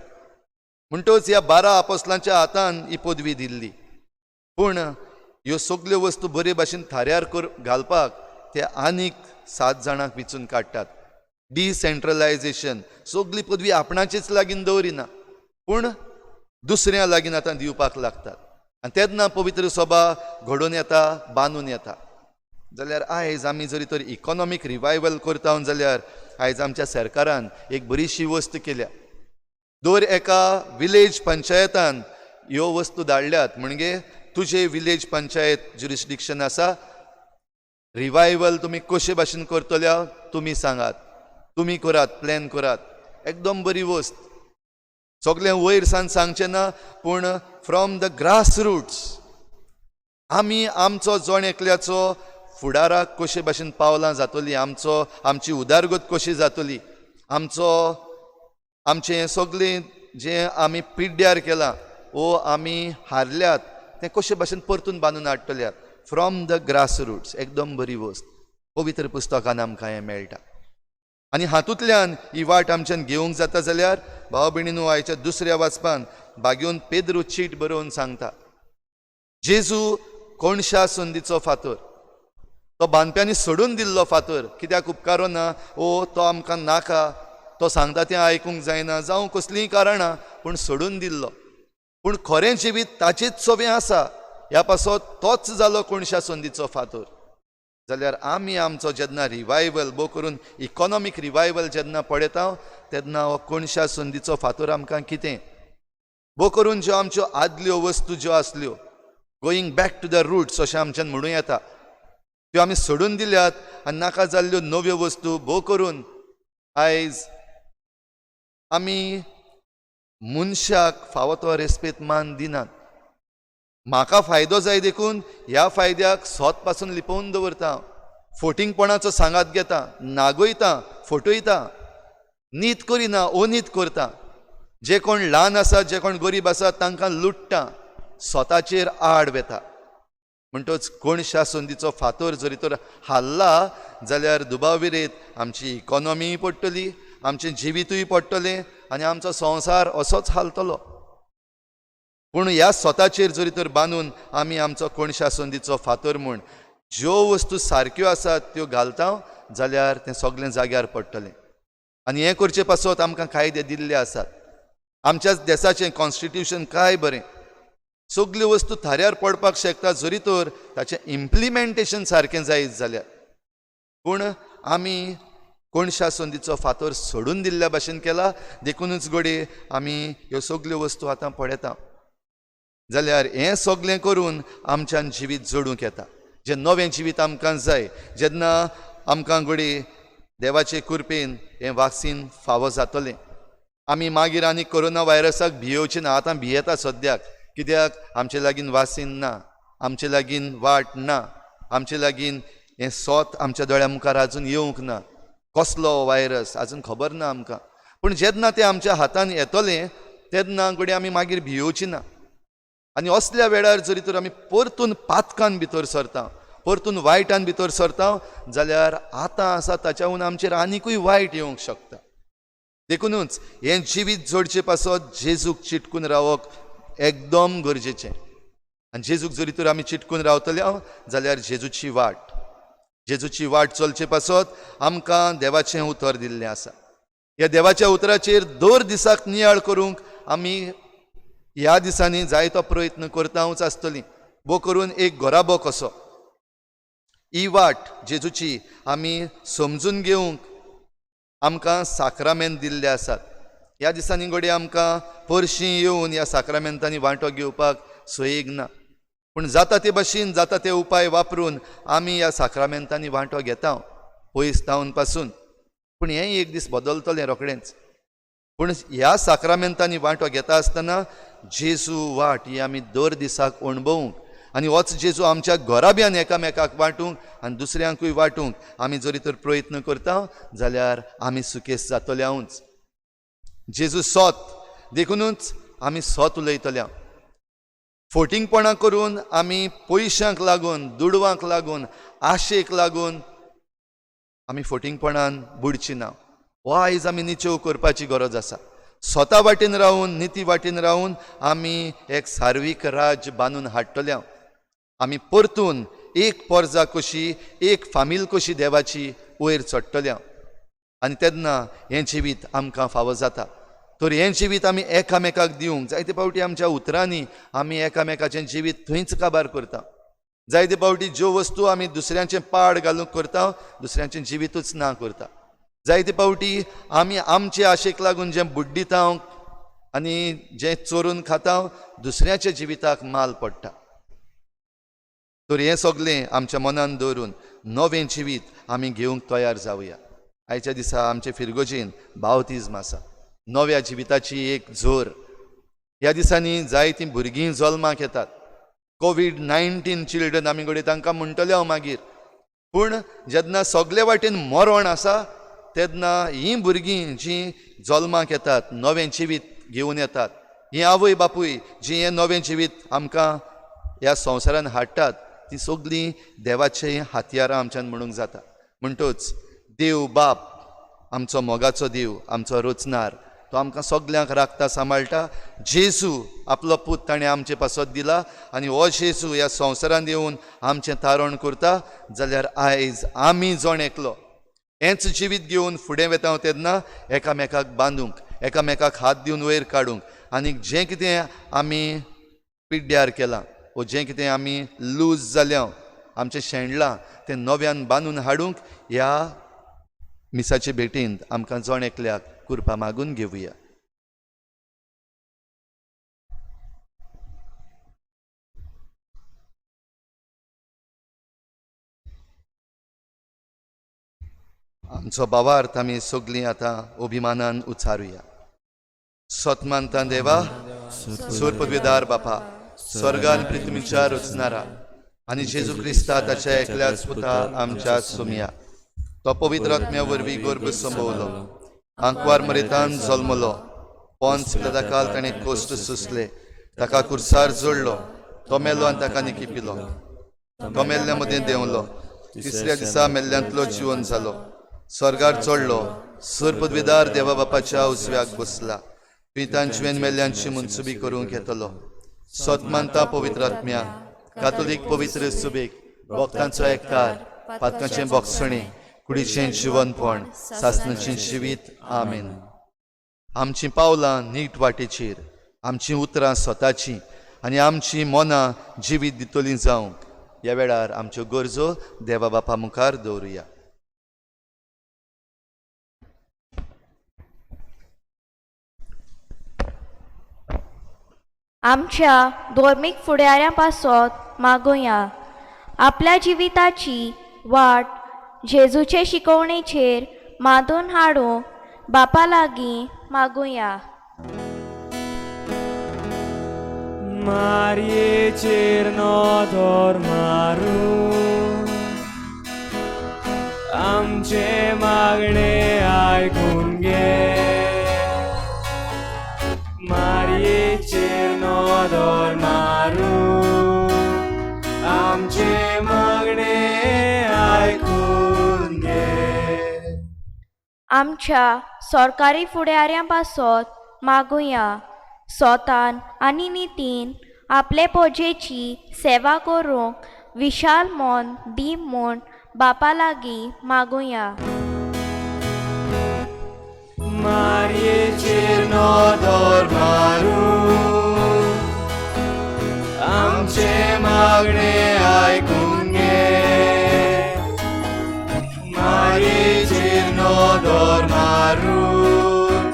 [SPEAKER 2] म्हणटच ह्या 12 आपोस्लांच्या हातान ही पदवी दिल्ली. पूण ह्यो सगल्यो वस्तू बरे भाशेन थाऱ्यार घालपाक ते आनीक 7 जाणांक विचून काडटात. डिसेंट्रलायजेशन, सगली पदवी आपणाचेच लागीं दवरिना पूण दुसऱ्या लागीं आतां दिवपाक लागतात. आनी तेन्ना पवित्र सभा घडोवन येता, बांदून येता. जाल्यार आयज आमी जरी तर इकॉनॉमीक रिवायवल करता जाल्यार आयज आमच्या सरकारान एक बरीशी वस्त केल्या. दर एका विलेज पंचायतान ह्यो वस्तू धाडल्यात, म्हणजे तुजे विलेज पंचायत ज्युरिस्डिक्शन आसा, रिवायवल तुमी कशे भाशेन करतल्या तुमी सांगात, तुमी करात, प्लॅन करात. एकदम बरी वस्त, सगळें वयर सान सांगचें ना पूण फ्रॉम the grass roots आमी आमचो जण एकल्याचो फुडाराक कशे भाशेन पावलां जातली, आमचो आमची उदारगत कशी जातली, आमचो आमचें सगळें जें आमी पिड्ड्यार केलां वो आमी हारल्यात तें कशे भाशेन परतून बांदून हाडटल्यात फ्रॉम the grass roots. एकदम बरी वस्त पवित्र पुस्तकान आमकां हें मेळटा. आनी हातूंतल्यान ही वाट आमच्यान घेवंक जाता जाल्यार भाव भयणीनो आयच्या दुसऱ्या वाचपान बागेवन पेद्रू चीट बरोवन सांगता, जेजू कोणशा संदीचो फातर, तो बांदप्यांनी सोडून दिल्लो फातर, कित्याक उपकारो ना ओ तो आमकां नाका, तो सांगता तें आयकूंक जायना, जावं कसलींय कारणां, पूण सोडून दिल्लो. पूण खरें जिवीत ताचेच सोबें आसा, ह्या पासत तोच जालो कोणशा संदीचो फातर. जाल्यार आमी आमचो जेन्ना रिवायवल भोव करून इकॉनॉमीक रिवायवल जेन्ना पळयता तेन्ना हो कोणशा संदीचो फातर आमकां कितें भोव करून ज्यो आमच्यो आदल्यो वस्तू ज्यो आसल्यो, going back to the roots अशें आमच्यान म्हणूं येता, त्यो आमी सोडून दिल्यात आनी नाका जाल्ल्यो नव्यो वस्तू भोव करून आयज आमी मनशाक फावो तो रेस्पेद मान दिनात. म्हाका फायदो जाय देखून ह्या फायद्याक सोत पासून लिपोवन दवरता, फोटिंगपणाचो सांगात घेता, नागयता, फटयता, नीत करिना, अनीत करता, जे कोण ल्हान आसा, जे कोण गरीब आसा तांकां लुट्टा, स्वताचेर आड वेता. म्हणटच कोणशा संदीचो फातर जरी तर हाल्ला जाल्यार दुबाव विरेत आमची इकॉनॉमीय पडटली, आमचें जिवितूय पडटलें आनी आमचो संवसार असोच हालतलो. पूण ह्या स्वताचेर जरी तर बांदून आमी आमचो कोणशा संदीचो फातर म्हूण ज्यो वस्तू सारक्यो आसात त्यो घालता जाल्यार तें सगळें जाग्यार पडटलें. आनी हें करचे पासत आमकां कायदे दिल्ले आसात. आमच्याच देसाचें कॉन्स्टिट्युशन काय बरें, सगल्यो वस्तू थाऱ्यार पडपाक शकता जरी तर ताचें इम्प्लिमेंटेशन सारकें जायत जाल्यार. पूण आमी कोणशा संदीचो फातर सोडून दिल्ल्या भाशेन केला, देखुनूच घडये आमी ह्यो सगल्यो वस्तू आतां पळयता. जाल्यार हें सगळें करून आमच्यान जिवीत जोडूंक येता, जें नवें जिवीत आमकां जाय. जेन्ना आमकां घडये देवाचे कृपेन हें वाक्सीन फावो जातलें, आमी मागीर आनी कोरोना व्हायरसाक भियोवचें ना. आतां भियेता सद्याक, कित्याक आमचे लागीं वासीन ना, आमचे लागीं वाट ना, आमचे लागीं हें सोत आमच्या दोळ्या मुखार आजून येवंक ना, कसलो व्हायरस आजून खबर ना आमकां. पूण जेन्ना तें आमच्या हातान येतलें तेन्ना घडये आमी मागीर भियोवची ना. आनी असल्या वेळार जरी तर आमी परतून पातकान भितर सरता, परतून वायटान भितर सरता जाल्यार आतां आसा ताच्याहून आमचेर आनिकूय वायट येवंक शकता. देखुनूच हें जिवीत जोडचे पासत जेजूक चिटकून रावप एकदम गरजेचें. आनी जेजूक जरी तर आमी चिटकून रावतले जाल्यार जेजूची वाट, जेजूची वाट चलचे पासत आमकां देवाचें उतर दिल्लें आसा. ह्या देवाच्या उतराचेर दर दिसाक नियाळ करूंक आमी ह्या दिसांनी जायतो प्रयत्न करतावच आसतलीं. बो करून एक घराबो कसो ही वाट जेजूची आमी समजून घेवंक आमकां साक्रामेंत दिल्ले आसात. ह्या दिसांनी घडये आमकां परशीं येवन ह्या साक्रामेंतांनी वांटो घेवपाक सोयीक ना, पूण जाता ते भाशेन जाता ते उपाय वापरून आमी ह्या साक्रामेंतांनी वांटो घेता पयस तावन पासून. पूण हें एक दीस बदलतलें रोखडेंच. पूण ह्या साक्रामेंतांनी वांटो घेता आसतना जेजू वाट ही आमी दर दिसाक अणभवूंक आनी होच जेजू आमच्या घराब्यान एकामेकाक वांटूंक आनी दुसऱ्यांकूय वांटूंक आमी जरी तर प्रयत्न करता जाल्यार आमी सुकेस जातले. जेजू सोत देखुनूच आमी सोत उलयतले. फोटिंगपणां करून आमी पयशांक लागून, दुडवांक लागून, आशेक लागून आमी फोटिंगपणान बुडची ना. हो आयज आमी निचेव करपाची गरज आसा. स्वता वाटेन रावून, निती वाटेन रावून आमी एक सार्वीक राज्य बांदून हाडटले. आमी परतून एक पोरजा कशी, एक फामील कशी देवाची वयर चडटले आनी तेन्ना हें जिवीत आमकां फावो जाता. तर हें जिवीत आमी एकामेकाक दिवंक जायते फावटी आमच्या उतरांनी आमी एकामेकाचें जिवीत थंयच काबार करता. जायते फावटी ज्यो वस्तू आमी दुसऱ्यांचें पाड घालूंक करता, दुसऱ्यांचें जिवीतूच ना करता. जायते फावटी आमी आमचे आशेक लागून जें बुड्डिता आनी जें चोरून खाता, दुसऱ्याच्या जिविताक माल पडटा. तर हें सगलें आमच्या मनान दवरून नवें जिवीत आमी घेवंक तयार जावया. आयच्या दिसा आमचे फिरगोजेन बावतिज्म आसा, नव्या जिविताची एक जोर. ह्या दिसांनी जायतीं भुरगीं जल्माक येतात. कोवीड-19 चिल्ड्रन आमी घडये तांकां म्हणटले हांव मागीर. पूण जेन्ना सगले वाटेन मरण आसा तेन्ना हीं भुरगीं जीं जल्माक येतात, नवें जिवीत घेवन येतात, हीं आवय बापूय जीं हें नवें जिवीत आमकां ह्या संवसारान हाडटात, तीं सगलीं देवाचीं हातयारां आमच्यान म्हणूंक जाता. म्हणटच देव बाप आमचो मोगाचो देव, आमचो रचणार, तो आमकां सगल्यांक राखता, सांबाळटा. जेजू आपलो पूत ताणें आमचे पासत दिला आनी हो जेजू ह्या संवसारांत येवन आमचें तारण करता जाल्यार आयज आमी जण एकलो हेंच जिवीत घेवन फुडें वेता तेन्ना एकामेकाक बांदूंक, एकामेकाक हात दिवन वयर काडूंक आनी जें कितें आमी पिड्ड्यार केलां वो जें कितें आमी लूज जाल्या, आमचें शेणलां, तें नव्यान बांदून हाडूंक ह्या मिसाचे भेटींत आमकां जण एकल्याक कृपा मागून घेवया. आमचो बावार्थ आमी सगलीं आतां अभिमानान उच्चारुया. सतमानता देवा, सूर पदवीदार बापा, स्वर्गान पृथ्वीच्या रचणारा आनी जेजू क्रिस्ता ताच्या एकल्याच पुता आमच्या सोमया, तो पवित्र आत्म्या वरवीं गर्भ संभवलो, आंकवार मरेतान जल्मलो, पोन्स पिलादाकाल ताणें कोश्ट सोंसले, ताका कुर्सार जोडलो, तो मेलो आनी ताका निकिपिलो, तो मेल्ल्या मदें देंवलो, तिसऱ्या दिसा मेल्ल्यांतलो जिवन जालो, स्वर्गार चडलो, सूर पदवीदार देवा बापाच्या उजव्याक बसला, पितांचवेन मेल्ल्यांची मनसुबी करूंक येतलो. सतमानता पवित्र आत्म्या, कातोलीक पवित्र सुबेक, भक्तांचो एककार, पातकांचें बोगसणें, कुडीचें जिवनपण, सासणाचें जिवीत. आमेन. आमचीं पावलां नीट वाटेचेर, आमचीं उतरां स्वताचीं आनी आमचीं मनां जिवीत दितलीं जावंक ह्या वेळार आमच्यो गरजो देवा बापा मुखार दवरुया.
[SPEAKER 7] आमच्या धर्मीक फुडाऱ्यां पासत मागुया. आपल्या जिविताची वाट जेजूचे शिकवणेचेर मादून हाडूंक बापा लागीं मागुया.
[SPEAKER 4] मारयेचेर नदर मारून आमचें मागणें आयकून घे. मारयेचेर नदर मारून आमचें मागणें आयकून घे.
[SPEAKER 7] आमच्या सरकारी फुडाऱ्यां पासत मागुया. सोतान आनी नितीन आपले पोजेची सेवा करूंक विशाल मन दी म्हूण बापा लागीं मागुया.
[SPEAKER 4] मारयेचेर नदर मारून आमचें मागणें आयकून घे. मारयेचेर नदर मारून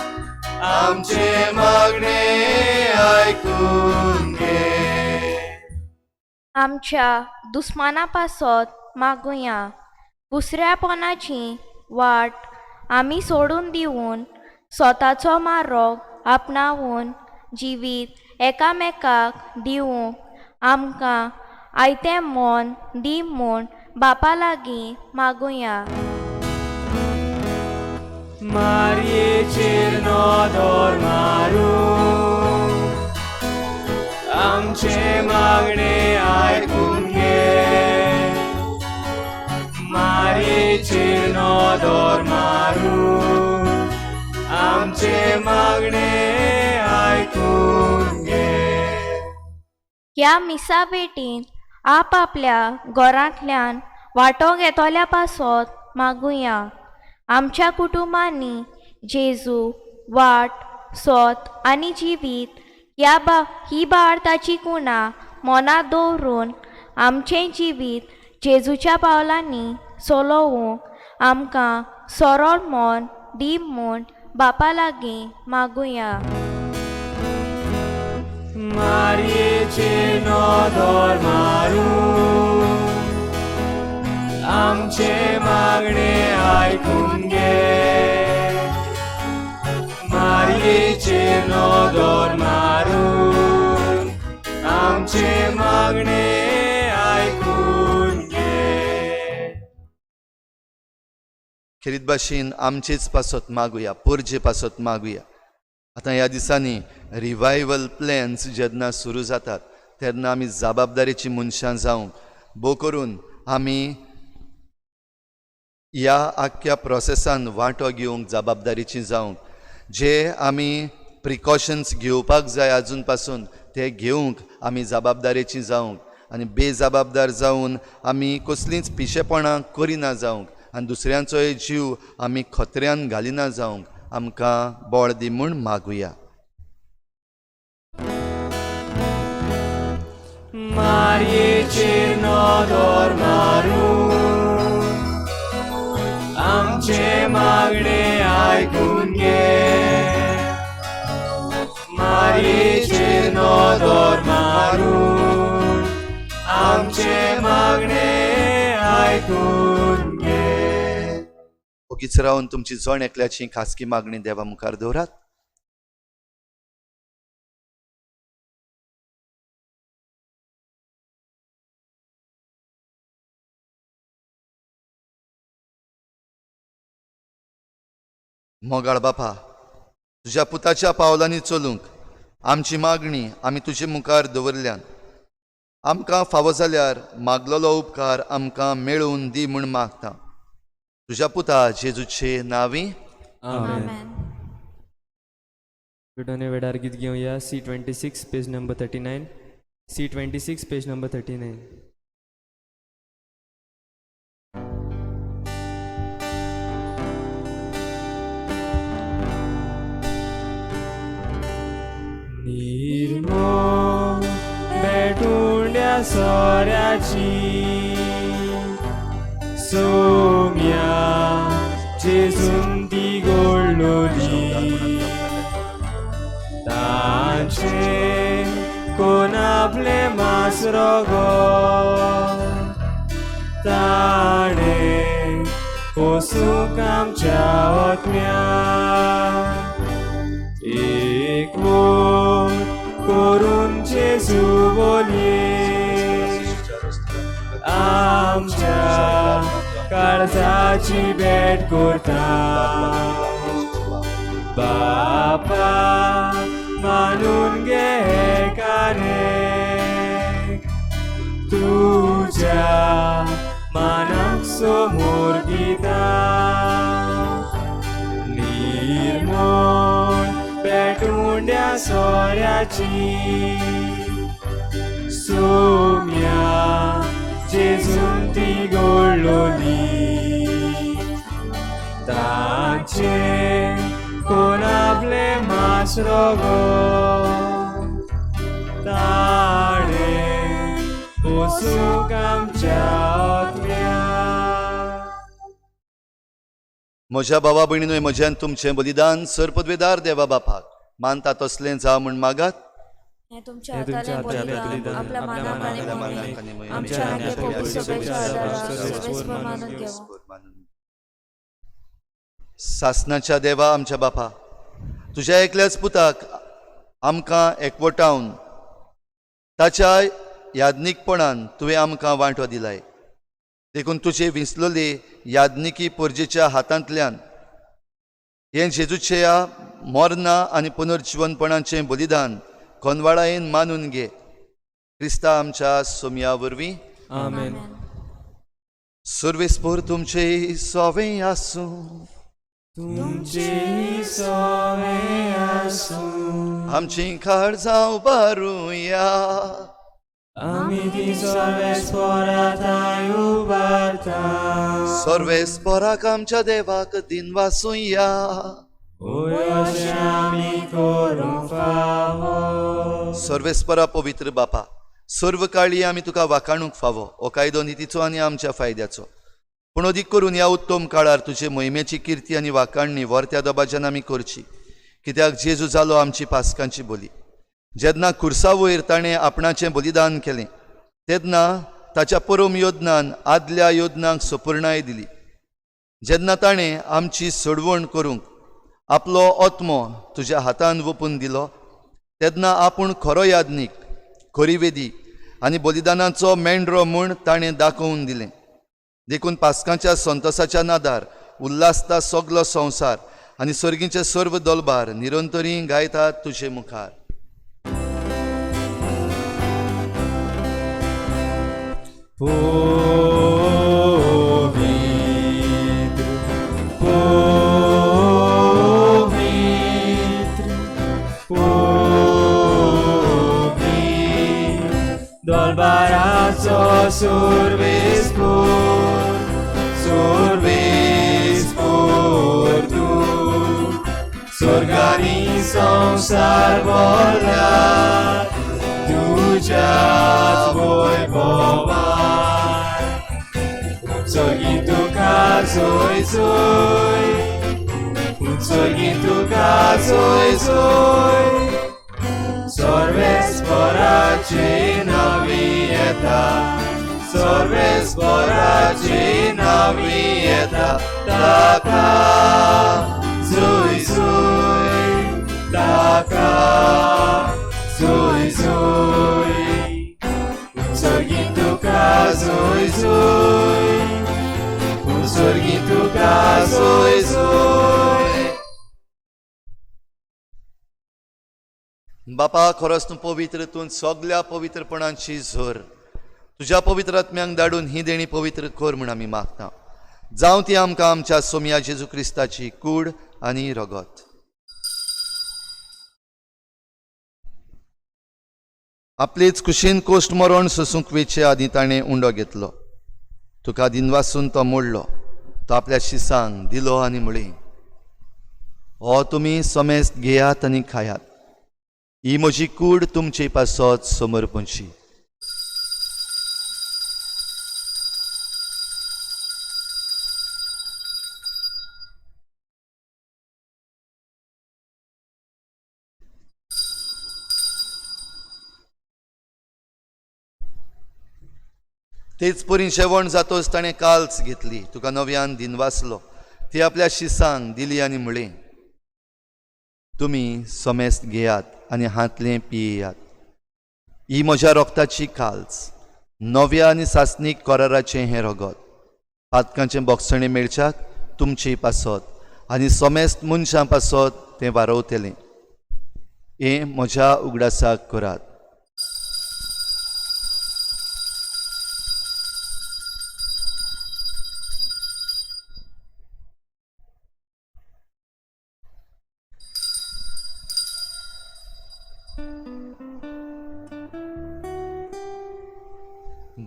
[SPEAKER 4] आमचें मागणें आयकून घे.
[SPEAKER 7] आमच्या दुस्माना पासत मागुया. दुसऱ्यापणाची वाट आमी सोडून दिवन स्वताचो मारोग आपणावन जिवीत एकामेकाक दिवंक आमकां आयतें मन दी म्हूण बापा लागीं मागुया.
[SPEAKER 4] मारयेचेर नदर मारून आमचें मागणें आयकून घे. मारयेचेर नदर मारून आमचें मागणें आयकून घे.
[SPEAKER 7] ह्या मिसा भेटीन आपआपल्या घरांतल्यान वांटो घेतल्या पासत मागुया. आमच्या कुटुंबांनी जेजू वाट सोत आनी जिवीत ह्या बा ही बाळताची कुणां मनांत दवरून आमचें जिवीत जेजूच्या पावलांनी चलोवंक आमकां सरळ मन दी म्हूण बापा लागीं मागुया.
[SPEAKER 4] मारयेचेर नदर मारून आमचें मागणें आयकून घे. मारयेचेर नदर मारून आमचें मागणें आयकून घे.
[SPEAKER 2] खेरीत भाशेन आमचेच पासत मागुया, पोरजे पासत मागुया. आतां ह्या दिसांनी रिवायवल प्लॅन्स जेन्ना सुरू जातात तेन्ना आमी जबाबदारेची मनशां जावंक भोव करून आमी ह्या आख्ख्या प्रोसेसान वांटो घेवंक जबाबदारीची जावंक, जे आमी प्रिकॉशन्स घेवपाक जाय आजून पासून ते घेवंक आमी जबाबदारेची जावंक आनी बेजबाबदार जावन आमी कसलींच पिशेपणां करिना जावंक आनी दुसऱ्यांचोय जीव आमी खतऱ्यान घालिना जावंक आमकां बळ दी म्हूण मागुया.
[SPEAKER 4] मारयेचेर नदर मारून आमचें मागणें आयकून घे. मारयेचेर नदर मारून आमचें मागणें आयकून घे.
[SPEAKER 2] ओगीच रावन तुमची जण एकल्याची खासगी मागणी देवा मुखार दवरात. मोगाळ बापा, तुज्या पुताच्या पावलांनी चलूंक आमची मागणी आमी तुजे मुखार दवरल्यान. आमकां फावो जाल्यार मागलेलो उपकार आमकां मेळोवन दी म्हूण मागता. तुज्या पुता जेजूचे नांवी
[SPEAKER 5] आमेन. भेटवणे वेळार गीत घेवया. C 26 page number 39. C 26 page number 39.
[SPEAKER 4] निर्मोळ भेटुंड्या सोऱ्याची Saumya जेजून ती गोडलोली तांचे कोण आपले मास रोगो ताणें पोसूंक आमच्या ओतम्या एक मोग करून जेजू बोलये आमच्या काळजाची भेट करता. बापा मानून घे काने तुझ्या मानाक समोर दिता. निर्मोळ पेटुंड्या सोऱ्याची सोम्या जेजून ती गोडलोली. ताचे कोण आपले मास रोगो ताणे पोसूंक आमच्या ओतल्या.
[SPEAKER 2] म्हज्या भावा भयणीनूय म्हज्यान तुमचें बलिदान सरपदवेदार देवा बापाक मानता तसलें जावं म्हूण मागात.
[SPEAKER 6] हें तुमच्या
[SPEAKER 4] हें तुमच्या
[SPEAKER 6] हातालें
[SPEAKER 4] हातांतलें
[SPEAKER 6] बलिदान
[SPEAKER 4] बलिदान
[SPEAKER 6] आपल्या
[SPEAKER 4] आपल्या
[SPEAKER 6] मानाक आनी
[SPEAKER 4] मानाक
[SPEAKER 6] मोहिमेक
[SPEAKER 2] आनी मोहिमेक
[SPEAKER 6] आमच्या
[SPEAKER 4] आनी
[SPEAKER 6] आनी
[SPEAKER 4] आमच्या
[SPEAKER 6] पवित्र सभेच्या
[SPEAKER 4] आदारान
[SPEAKER 6] आदारान
[SPEAKER 4] सर्वेस्पर
[SPEAKER 6] सर्वेस्पर
[SPEAKER 4] मानून
[SPEAKER 6] मानून
[SPEAKER 4] घेवं.
[SPEAKER 6] घेवं.
[SPEAKER 2] सासनाच्या देवा आमच्या बापा, तुज्या एकल्याच पुताक आमकां एकवटावन ताच्या याज्ञीकपणान तुवें आमकां वांटो दिलाय, देखून तुजे विंचलोले याज्ञिकी पोरजेच्या हातांतल्यान हें जेजूच्या मरना आनी पुनर्जिवनपणाचें बलिदान कोनवाळायेन मानून घे, क्रिस्ता आमच्या सोमया वरवीं.
[SPEAKER 4] आमेन.
[SPEAKER 2] सर्वेस्पोर तुमचे सोवें आसूं.
[SPEAKER 4] तुमचे सोवे आसूं.
[SPEAKER 2] आमची काळजां उबारुया.
[SPEAKER 4] आमी ती सर्वेस्पराताय उबारता.
[SPEAKER 2] सर्वेस्पोराक आमच्या देवाक दिनवासुया.
[SPEAKER 4] ओय अशें आमी करूंक फावो.
[SPEAKER 2] सर्वेस्परा पवित्र बापा, सर्व काळी आमी तुका वाखाणूंक फावो हो कायदो नितीचो आनी आमच्या फायद्याचो, पूण अदीक करून ह्या उत्तम काळार तुजे मोहिमेची किर्ती आनी वाखाणणी वर्त्या दबाज्यान आमी करची, कित्याक जेजू जालो आमची पासकांची बोली. जेन्ना खुर्सा वयर ताणें आपणाचें बलिदान केलें तेन्ना ताच्या परम योजनान आदल्या योजनांक सपुर्णाय दिली. जेन्ना ताणें आमची सोडवण करूंक आपलो आत्मो तुज्या हातान वोपून दिलो तेन्ना आपूण खरो याज्ञीक, खरी वेदी आनी बलिदानाचो मेंढरो म्हूण ताणें दाखोवन दिलें. देखून पासकांच्या संतोसाच्या नादार उल्हासता सगलो संवसार आनी सर्गीचे सर्व दलबार निरंतरी गायतात तुजे मुखार.
[SPEAKER 4] पवित्र पवित्र पवित्र दलबाराचो सुर्वेस्पूर सुर्वेस्पूर तूं स्वर्गानी संवसार भरला तुज्याच वैभवान. उत्सर्गी तुका जोय जोय, उत्सर्गी तुका जोय जोय, सर्वेस्पराचे नावी येता, सर्वेस्पराचे नावी येता, ताका जोय जोय, ताका जोय जोय, उत्सर्गी तुका जोय जोय, उत्सर्गी तुका जोय जोय.
[SPEAKER 2] बापा, खरोच तूं पवित्र, तूं सगल्या पवित्रपणाची झर. तुज्या पवित्र आत्म्यांक धाडून ही देणी पवित्र कर म्हूण आमी मागता. जावं ती आमकां आमच्या सोमया जेजू क्रिस्ताची कूड आनी रगत. आपलेच कुशीन कोश्ट मरण सोसूंक वेचे आदीं ताणें उंडो घेतलो, तुका दिनवासून तो मोडलो, तो आपल्या शिसांक दिलो आनी म्हळें, हो तुमी समेस्त घेयात आनी खायात, ही म्हजी कूड तुमचे पासत समर्पणची. तेच परी जेवण जातोच ताणें काल्च घेतली, तुका नव्यान दिनवासलो, ती आपल्या शिसांक दिली आनी म्हळें, तुमी समेस्त घेयात आनी हांतलें पियेयात, ही म्हज्या रोगताची काल्च, नव्या आनी सासणीक कराराचें हें रगत, पातकांचें बोगसणें मेळच्याक तुमचे पासत आनी समेस्त मनशां पासत तें वारवतलें. हें म्हज्या उगडासाक करात.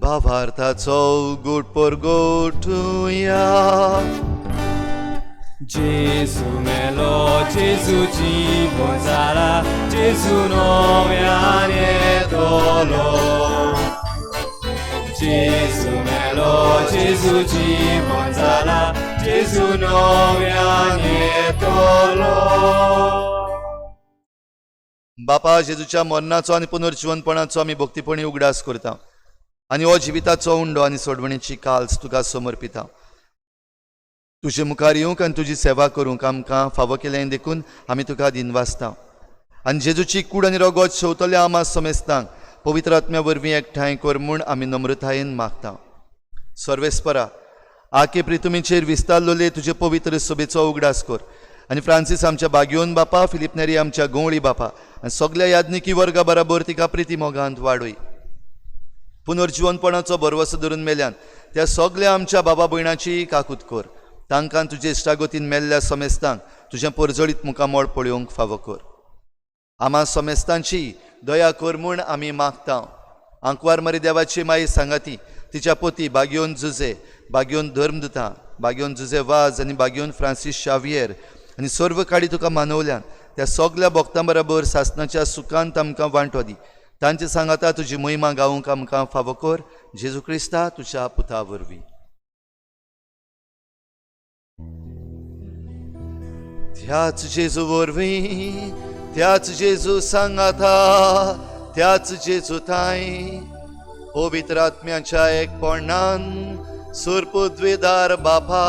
[SPEAKER 2] भावार्थाचो गुट परगोटुया.
[SPEAKER 4] जेजू मेलो, जेजू जिवन जाला, जेजू नव्यान येतलो. जेजू मेलो, जेजू जिवन जाला, जेजू नव्यान येतलो.
[SPEAKER 2] बापा, जेजूच्या मरणाचो आनी पुनर्जिवनपणाचो आमी भक्तीपणी उगडास करता आनी हो जिविताचो उंडो आनी सोडवणेची काल्स तुका समर्पिता. तुजे मुखार येवंक आनी तुजी सेवा करूंक आमकां फावो केलें देखून आमी तुका दिनवासता. आनी जेजूची कूड आनी रगत शेवतल्या आमा समेस्तांक पवित्र आत्म्या वरवीं एकठांय कर म्हूण आमी नम्रतायेन मागता. सर्वेस्परा, आके प्रितुमीचेर विस्तारलोले तुजे पवित्र सभेचो उगडास कर आनी फ्रांसीस आमच्या बागयोन बापा, फिलीप नेरी आमच्या गवळी बापा आनी सगल्या याज्ञिकी वर्गा बराबर तिका प्रिती मोगांत वाडय. पुनर्जिवनपणाचो भरवसो धरून मेल्यान त्या सगल्या आमच्या बाबा भयणाची काकूत कर. तांकां तुजे इश्टागतीन मेल्ल्या समेस्तांक तुजें परजळीत मुखामळ पळोवंक फावो कर. आमा समेस्तांची दया कर म्हूण आमी मागता. आंकवार मरी देवाची माई सांगाती तिच्या पोती बागयोन जुजे, बागयोन धर्मदुता, बागयोन जुजे वाज आनी बागयोन फ्रांसीस शावियर आनी सर्व काडी तुका मानवल्यान त्या सगल्या भक्तां बराबर सासनाच्या सुखांत आमकां वांटो दी. तांचे सांगाता तुजी महिमा गावंक आमकां फावो कर. जेजू क्रिस्ता तुज्या पुता वरवीं. त्याच जेजू वरवीं, त्याच जेजू सांगाता, त्याच जेजू थांय पवित्र आत्म्याच्या एकपणान सुरपुद्वेदार बापा,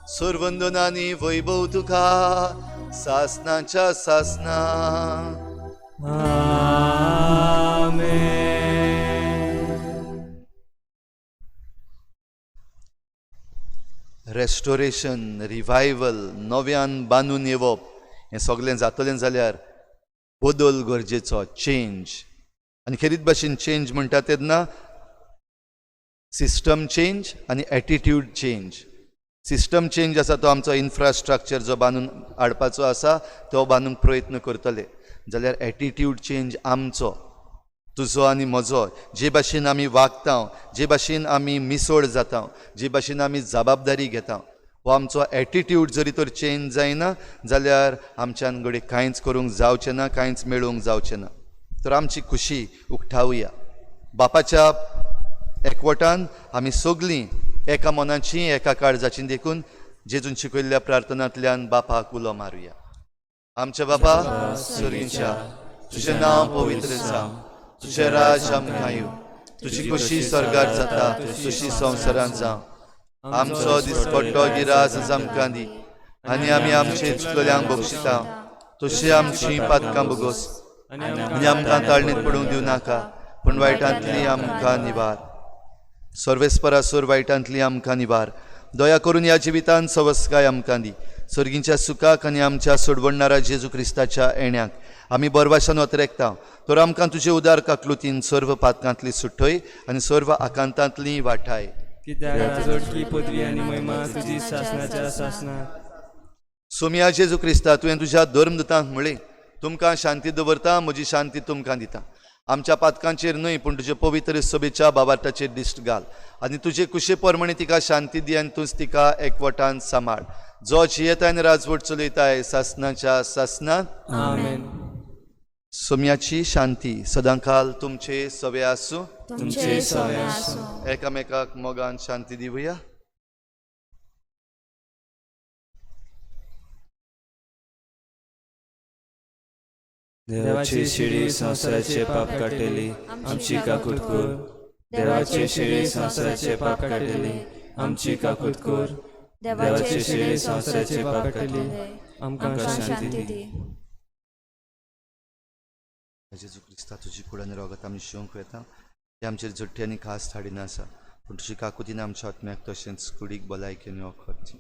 [SPEAKER 2] सुरवंदनानी वैभव तुका सासनाच्या सासना.
[SPEAKER 4] आमेन.
[SPEAKER 2] रेस्टोरेशन, रिवायवल, नव्यान बांदून येवप हें सगळें जातलें जाल्यार बदल गरजेचो, चेंज. आनी खेरीत भाशेन चेंज म्हणटा तेन्ना सिस्टम चेंज आनी एटिट्यूड चेंज. सिस्टम चेंज आसा तो आमचो इन्फ्रास्ट्रक्चर जो बांदून हाडपाचो आसा तो बांदूंक प्रयत्न करतले, जाल्यार एटिट्यूड चेंज आमचो, तुजो आनी म्हजो, जे भाशेन आमी वागता, जे भाशेन आमी मिसळ जाता, जे भाशेन आमी जबाबदारी घेता, हो आमचो एटिट्यूड जरी तर चेंज जायना जाल्यार आमच्यान घडये कांयच करूंक जावचें ना, कांयच मेळूंक जावचें ना. तर आमची खुशी उक्तावया. बापाच्या एकवटान आमी सगलीं एका मनाची, एका काळजाची देखून जेजून शिकयल्ल्या प्रार्थनांतल्यान बापाक उलो मारुया. आमच्या बापा सर्गीच्या, तुजें नांव पवित्र जावं, तुजें राज आमकां येवं, तुजी खुशी स्वर्गार जाता तशी संवसारांत जावं. आमचो दिसपट्टो गिरास आमकां दी आनी आमी आमचे चुकल्यांक बक्षिता तशी आमची पातकां भोगोस आनी आमकां ताळणीत पडूंक दिवं नाका, पूण वायटांतली आमकां निवार. सर्वेस्परासोर वायटांतली आमकां निवार. दया करून ह्या जिवितान सवस्काय आमकां दी. सर्गींच्या सुखाक आनी आमच्या सोडवणणारा जेजू क्रिस्ताच्या येण्याक आमी बरवाशान अतरेकता. तर आमकां तुजे उदार काकलुतीन सर्व पातकांतली सुटय आनी सर्व आकांतांतली वाठाय.
[SPEAKER 5] कित्याक जोडकी पदवी आनी महिमा तुजी सासनाच्या सासना.
[SPEAKER 2] सोमिया जेजू क्रिस्ता, तुवें तुज्या धर्मदूतांक म्हळें, तुमकां शांती दवरता, म्हजी शांती तुमकां दिता. आमच्या पातकांचेर न्हय पूण तुजे पवित्र सभेच्या बाबार्टाचेर दिश्ट घाल आनी तुजे कुशे प्रमाणे तिका शांती दी आनी तूंच तिका एकवटान सांबाळ, जो जियेताय आनी राजवट चलयताय सासनाच्या सासनात.
[SPEAKER 5] आमेन.
[SPEAKER 2] सोम्याची शांती सदांकाल तुमचे सवे आसूं.
[SPEAKER 6] तुमचे सवे आसूं.
[SPEAKER 2] एकामेकाक मोगान शांती दिवया.
[SPEAKER 1] देवाची शिडी संवसाराचे पाप काडटली, आमची काकूत कर. देवाची शिडी संवसाराचे पाप काडटली, आमची काकूत कर. देवाची शिडी संवसाराचे पाप काडटली, आमकां शांती दी.
[SPEAKER 2] जेजू क्रिस्ता, तुजी कूड आनी रगत आमी शिवंक वेता ते आमचेर झट्टी आनी खास धाडिना आसा, पूण तुजी काकुतीन आमच्या आत्म्याक तशेंच कुडीक भलायकी आनी वखद दी.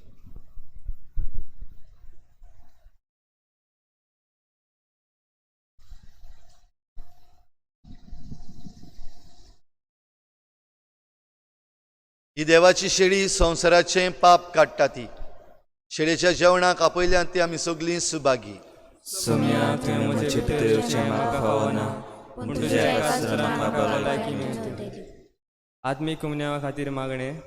[SPEAKER 2] ही देवाची शेळी संवसाराचें पाप काडटा ती शेळेच्या जेवणाक आपयल्यान ती आमी सगलीं सुभागी.
[SPEAKER 1] सोम्या, तुवें म्हजे भितर येवचें म्हाका फावना, पूण तुज्या एका उतरान म्हाका भलायकी मेळटली.
[SPEAKER 5] आत्मीक कुमन्यावा खातीर मागणें.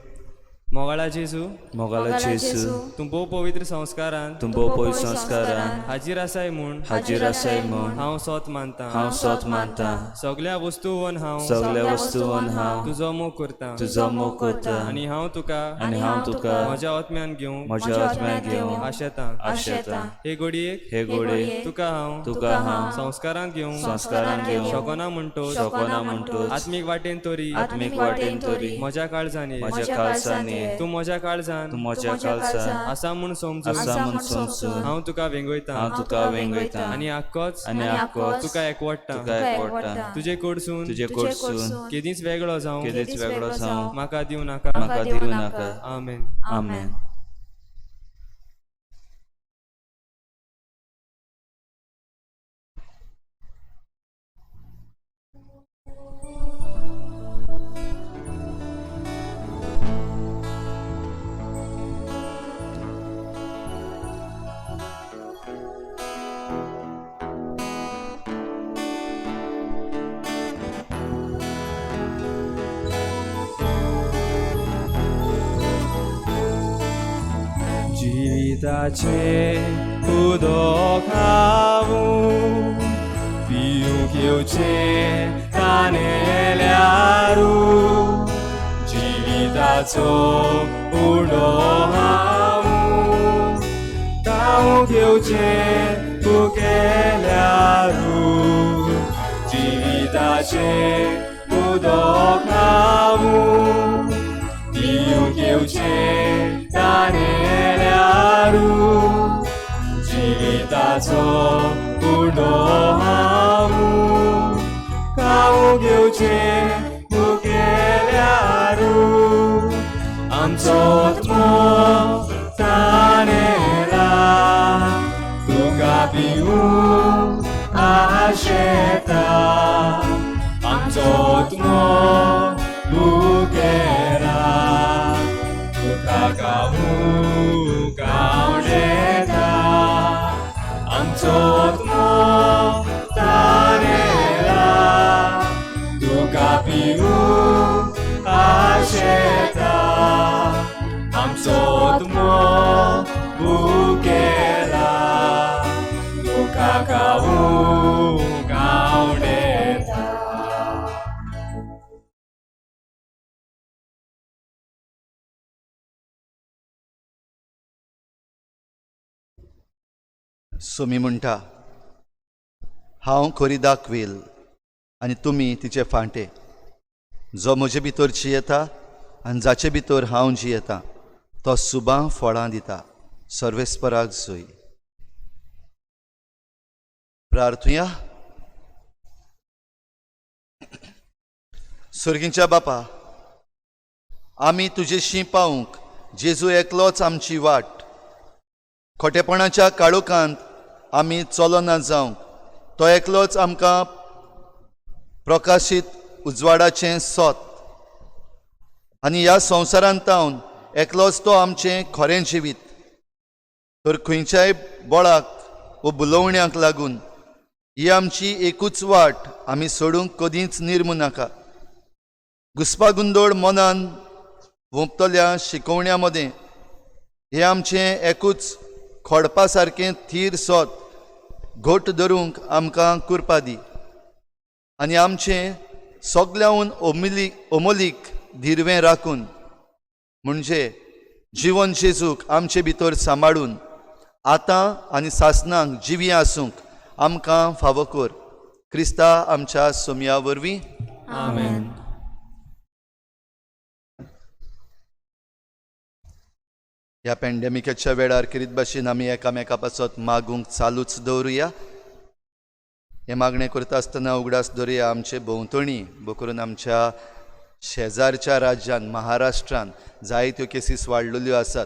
[SPEAKER 5] मोगाळा जेजू,
[SPEAKER 1] मोगाला जेजू,
[SPEAKER 5] तूं भोव पवित्र संस्कारान
[SPEAKER 1] तूं भोव पवित्र संस्कारान
[SPEAKER 5] हाजीर आसाय म्हूण
[SPEAKER 1] हाजीर आसाय म्हूण
[SPEAKER 5] हांव सोत मानता.
[SPEAKER 1] हांव सोत मानता.
[SPEAKER 5] सगळ्या वस्तूवन हांव
[SPEAKER 1] सगळ्या वस्तूवन हांव
[SPEAKER 5] तुजो मोग करता
[SPEAKER 1] तुजो मोग करता
[SPEAKER 5] आनी हांव तुका
[SPEAKER 1] आनी हांव तुका
[SPEAKER 5] म्हज्या आत्म्यान घेवंक
[SPEAKER 1] म्हज्या आत्म्याक घेवंक
[SPEAKER 5] आशेता.
[SPEAKER 1] आशेता.
[SPEAKER 5] हे घडयेक
[SPEAKER 1] हे घोडये
[SPEAKER 5] तुका हांव
[SPEAKER 1] तुका हांव
[SPEAKER 5] संस्कारांत घेवंक
[SPEAKER 1] संस्कारांत घेवंक
[SPEAKER 5] शकना म्हणटोच
[SPEAKER 1] शकना म्हणटोच
[SPEAKER 5] आत्मीक वाटेन तरी
[SPEAKER 1] आत्मीक वाटेन तरी
[SPEAKER 5] म्हज्या काळजान ये.
[SPEAKER 1] म्हज्या काळजान ये.
[SPEAKER 5] तूं म्हज्या काळजान
[SPEAKER 1] तूं म्हज्या काळजान
[SPEAKER 5] आसा म्हूण समजून
[SPEAKER 1] आसा म्हूण समजून
[SPEAKER 5] हांव तुका वेंगयता
[SPEAKER 1] हांव तुका वेंगयता
[SPEAKER 5] आनी आक्कोच
[SPEAKER 1] आनी आक्कोच
[SPEAKER 5] तुका एकवडटा.
[SPEAKER 1] तुका एकवडटा.
[SPEAKER 5] तुजे कडसून
[SPEAKER 1] तुजे कडसून
[SPEAKER 5] केदींच वेगळो जावं
[SPEAKER 1] केदींच वेगळो जावं
[SPEAKER 5] म्हाका दिवं नाका.
[SPEAKER 1] म्हाका दिवं नाका.
[SPEAKER 5] आमेन.
[SPEAKER 1] आमेन.
[SPEAKER 4] जिविताचें उदक हांव पिवंक येवचें तानेल्यारू, जिविताचो उडो हांव खावंक येवचें भुकेल्यारू, जिविताचें उदक हांव पिवंक येवचें तानेल्यारू, जिविताचो उडो हांव खावंक येवचें भुकेल्यारू, आमचो आत्मो तानेला तुका पिवंक आशेता, आमचो आत्मो भुकेला तुका खावंक आवडेता, आमचो आत्मो तानेला तुका पिवंक आशेता, आमचो आत्मो भुकेला तुका खावंक आवडेता.
[SPEAKER 2] सोमी म्हणटा, हांव खरी दाखवील आनी तुमी तिचे फांटे. जो म्हजे भितर जियेता आनी जाचे भितर हांव जियेता तो सुबां फळां दिता. सर्वेस्पराक जोय. प्रार्थुया. सर्गींच्या बापा, आमी तुजेशी पावूंक जेजू एकलोच आमची वाट. खोटेपणाच्या काळोखांत आमी चलना जावंक तो एकलोच आमकां प्रकाशीत उजवाडाचें सोत. आनी ह्या संवसारांत तावन एकलोच तो आमचें खरें जिवीत. तर खंयच्याय बळाक वो बुलोवण्याक लागून ही आमची एकूच वाट आमी सोडूंक कदींच निर्मू नाका. घुस्पागुंदोळ मनान वोंपतल्या शिकोवण्या मदें हें आमचें एकूच खोडपा सारकें थीर सोत घट धरूंक आमकां कुरपा दी आनी आमचें सगल्याहून अमोलीक दिरवें राखून म्हणजे जिवन जेजूक आमचे भितर सांबाळून आतां आनी सासनाक जिवी आसूंक आमकां फावो कर. क्रिस्ता आमच्या सोमया वरवीं.
[SPEAKER 1] आमेन.
[SPEAKER 2] ह्या पॅन्डेमिकाच्या वेळार किरीत भाशेन आमी एकामेका पासत मागूंक चालूच दवरुया. हें मागणें करता आसतना उगडास दवरुया आमचे भोंवतणी भोव करून आमच्या शेजारच्या राज्यान महाराष्ट्रान जायत्यो केसीस वाडलेल्यो आसात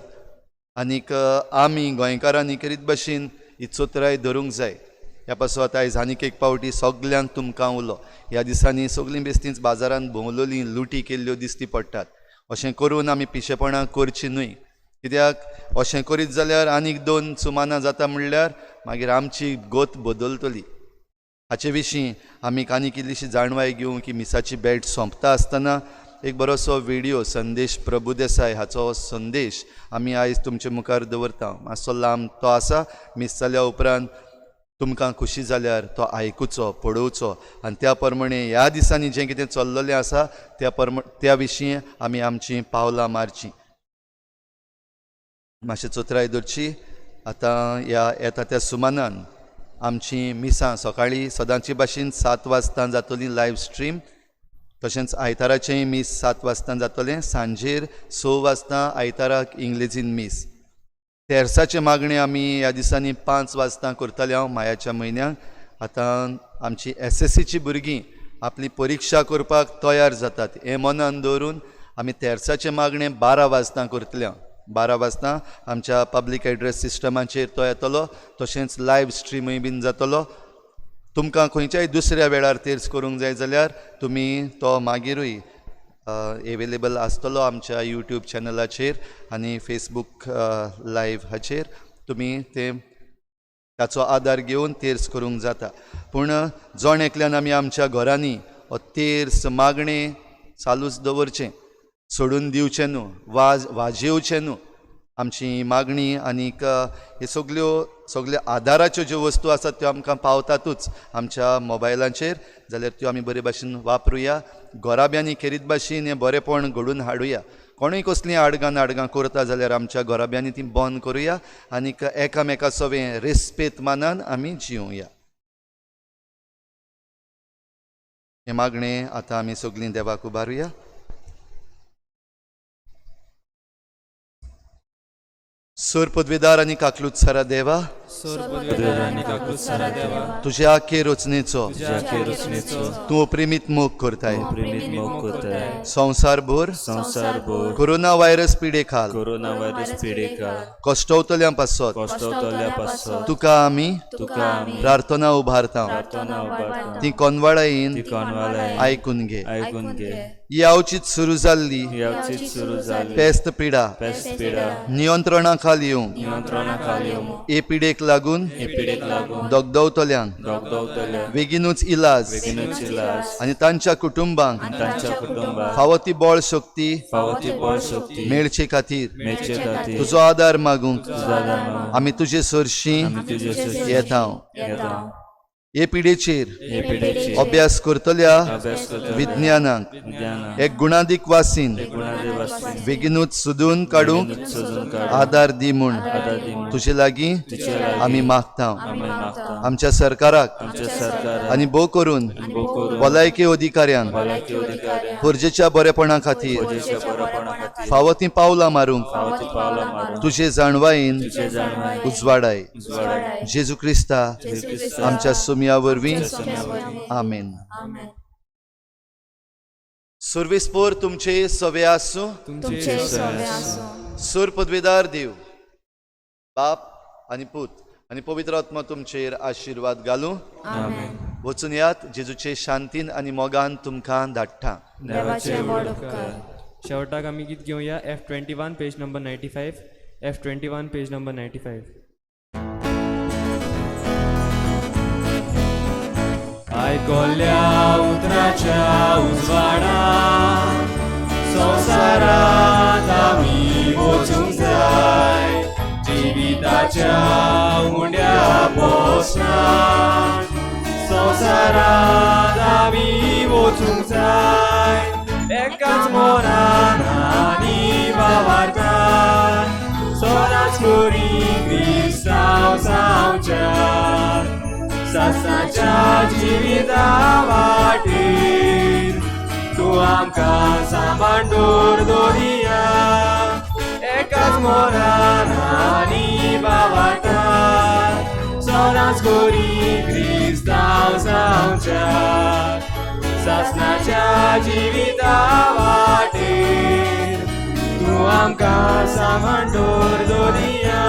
[SPEAKER 2] आनीक आमी गोंयकारांनी करीत भाशेन ही चोत्राय धरूंक जाय. ह्या पासत आयज आनीक एक पावटी सगल्यांक तुमकां उलो. ह्या दिसांनी सगळीं बेस्तींच बाजारांत भोंवलोलीं लुटी केल्ल्यो दिसती पडटात. अशें करून आमी पिशेपणां करचीं न्हय, कित्याक अशें करीत जाल्यार आनीक दोन सुमानां जाता म्हणल्यार मागीर आमची गत बदलतली. हाचे विशीं आमी आनीक इल्लीशी जाणवाय घेवंक की मिसाची बेट सोंपता आसतना एक बरोसो व्हिडियो संदेश प्रभुदेसाय हाचो संदेश आमी आयज तुमचे मुखार दवरता. मातसो लांब तो आसा. मीस जाल्या उपरांत तुमकां खुशी जाल्यार तो आयकुचो, पळोवचो आनी त्या प्रमाणे ह्या दिसांनी जें कितें चल्ललें आसा त्या विशीं आमी आमचीं पावलां मारचीं. मातशें चतुराय दवरची. आतां ह्या येता त्या सुमानान आमची मिसां सकाळीं सदांची भाशेन 7 वाजता जातली लायव्ह स्ट्रीम. तशेंच आयताराचेंय मीस 7 वाजता जातलें. सांजेर 6 वाजता आयताराक इंग्लेजीन मीस. तेर्साचें मागणें आमी ह्या दिसांनी 5 वाजता करताले हांव मायाच्या म्हयन्याक. आतां आमची SSCची भुरगीं आपली परिक्षा करपाक तयार जातात हें मनान दवरून आमी तेर्साचें मागणें 12 वाजता करतले. 12 वाजता आमच्या पब्लीक एड्रेस सिस्टमाचेर तो येतलो. तशेंच लायव्ह स्ट्रीमूय बीन जातलो. तुमकां खंयच्याय दुसऱ्या वेळार तेर्स करूंक जाय जाल्यार तुमी तो मागीरूय एवेलेबल आसतलो आमच्या यूट्यूब चॅनलाचेर आनी फेसबूक लायव्ह हाचेर तुमी ते ताचो आदार घेवन तेर्स करूंक जाता. पूण जण एकल्यान आमी आमच्या घरांनी हो तेर्स मागणें चालूच दवरचें, सोडून दिवचें न्हू, वाजेवचें न्हू. आमची मागणी आनीक हे सगल्यो सगळ्यो आदाराच्यो ज्यो वस्तू आसात त्यो आमकां पावतातूच आमच्या मोबायलाचेर, जाल्यार त्यो आमी बरे भाशेन वापरुया. घराब्यांनी खेरीत भाशेन हें बरेंपण घडून हाडुया. कोणूय कसलीं आडगां नाडगां करता जाल्यार आमच्या घराब्यांनी ती बंद करुया आनीक एकामेका सवें रेस्पेत मानान आमी जिवया. हें मागणें आतां आमी सगळीं देवाक उबारुया. सोर पदवेदार आनी काकलूत सारा देवा, तुज्या आखे रचनेचो तूं प्रेमीत मोग करताय. संवसारभर कोरोना व्हायरस पिडे खाल कश्टवतल्यां पासत तुका आमी प्रार्थना उबारता. ती कोनवाळायेन आयकून घे. ही अवचीत सुरू जाल्ली पेस्त पिडा नियंत्रणा खाल येवंक, हे पिडेक लागून दगदवतल्यांक बेगीनूच इलाज आनी तांच्या कुटुंबांक फावो ती बळ शक्ती मेळचे खातीर तुजो आदार मागूंक आमी तुजे सरशी येता. हे पिडेचेर अभ्यास करतल्या विज्ञानाक एक गुणादीक वासीन बेगीनूच सोदून काडूंक आदार दी म्हूण तुजे लागीं आमी मागता. आमच्या सरकाराक आनी भोव करून भलायकी अधिकाऱ्यांक गरजेच्या बरेपणा खातीर फावो तीं पावलां मारूंक तुजे जाणवायेन उजवाडाय. जेजू क्रिस्ता आमच्या सुमया वरवीं आमेन. सुर्विस्पोर तुमचे सवे आसूं. सूर पदवेदार देव बाप आनी पूत आनी पवित्र आत्मा तुमचेर आशिर्वाद घालूं. वचून यात. जेजूचे शांतीन आनी मोगान तुमकां धाडटा.
[SPEAKER 5] शेवटाक आमी गीत घेवया F21 page number 95. F21 page number 95.
[SPEAKER 4] आयकल्या उतराच्या उजवाडा संवसारांत आमी वचूंक जाय. जिविताच्या उंड्या पोसणांत संवसारांत आमी वचूंक जाय. एकाच मनान आनी वावरतात सदांच करी क्रिस्तांव जावच्या सासणाच्या जिविता वाटेर तूं आमकां सांबाळ दवर दवरिया. एकाच मनान आनी वावरतात सदांच करी क्रिस्तांव जावच्या सासणाच्या जिविता वाटेर तूं आमकां सांबाळ दवर दवरिया.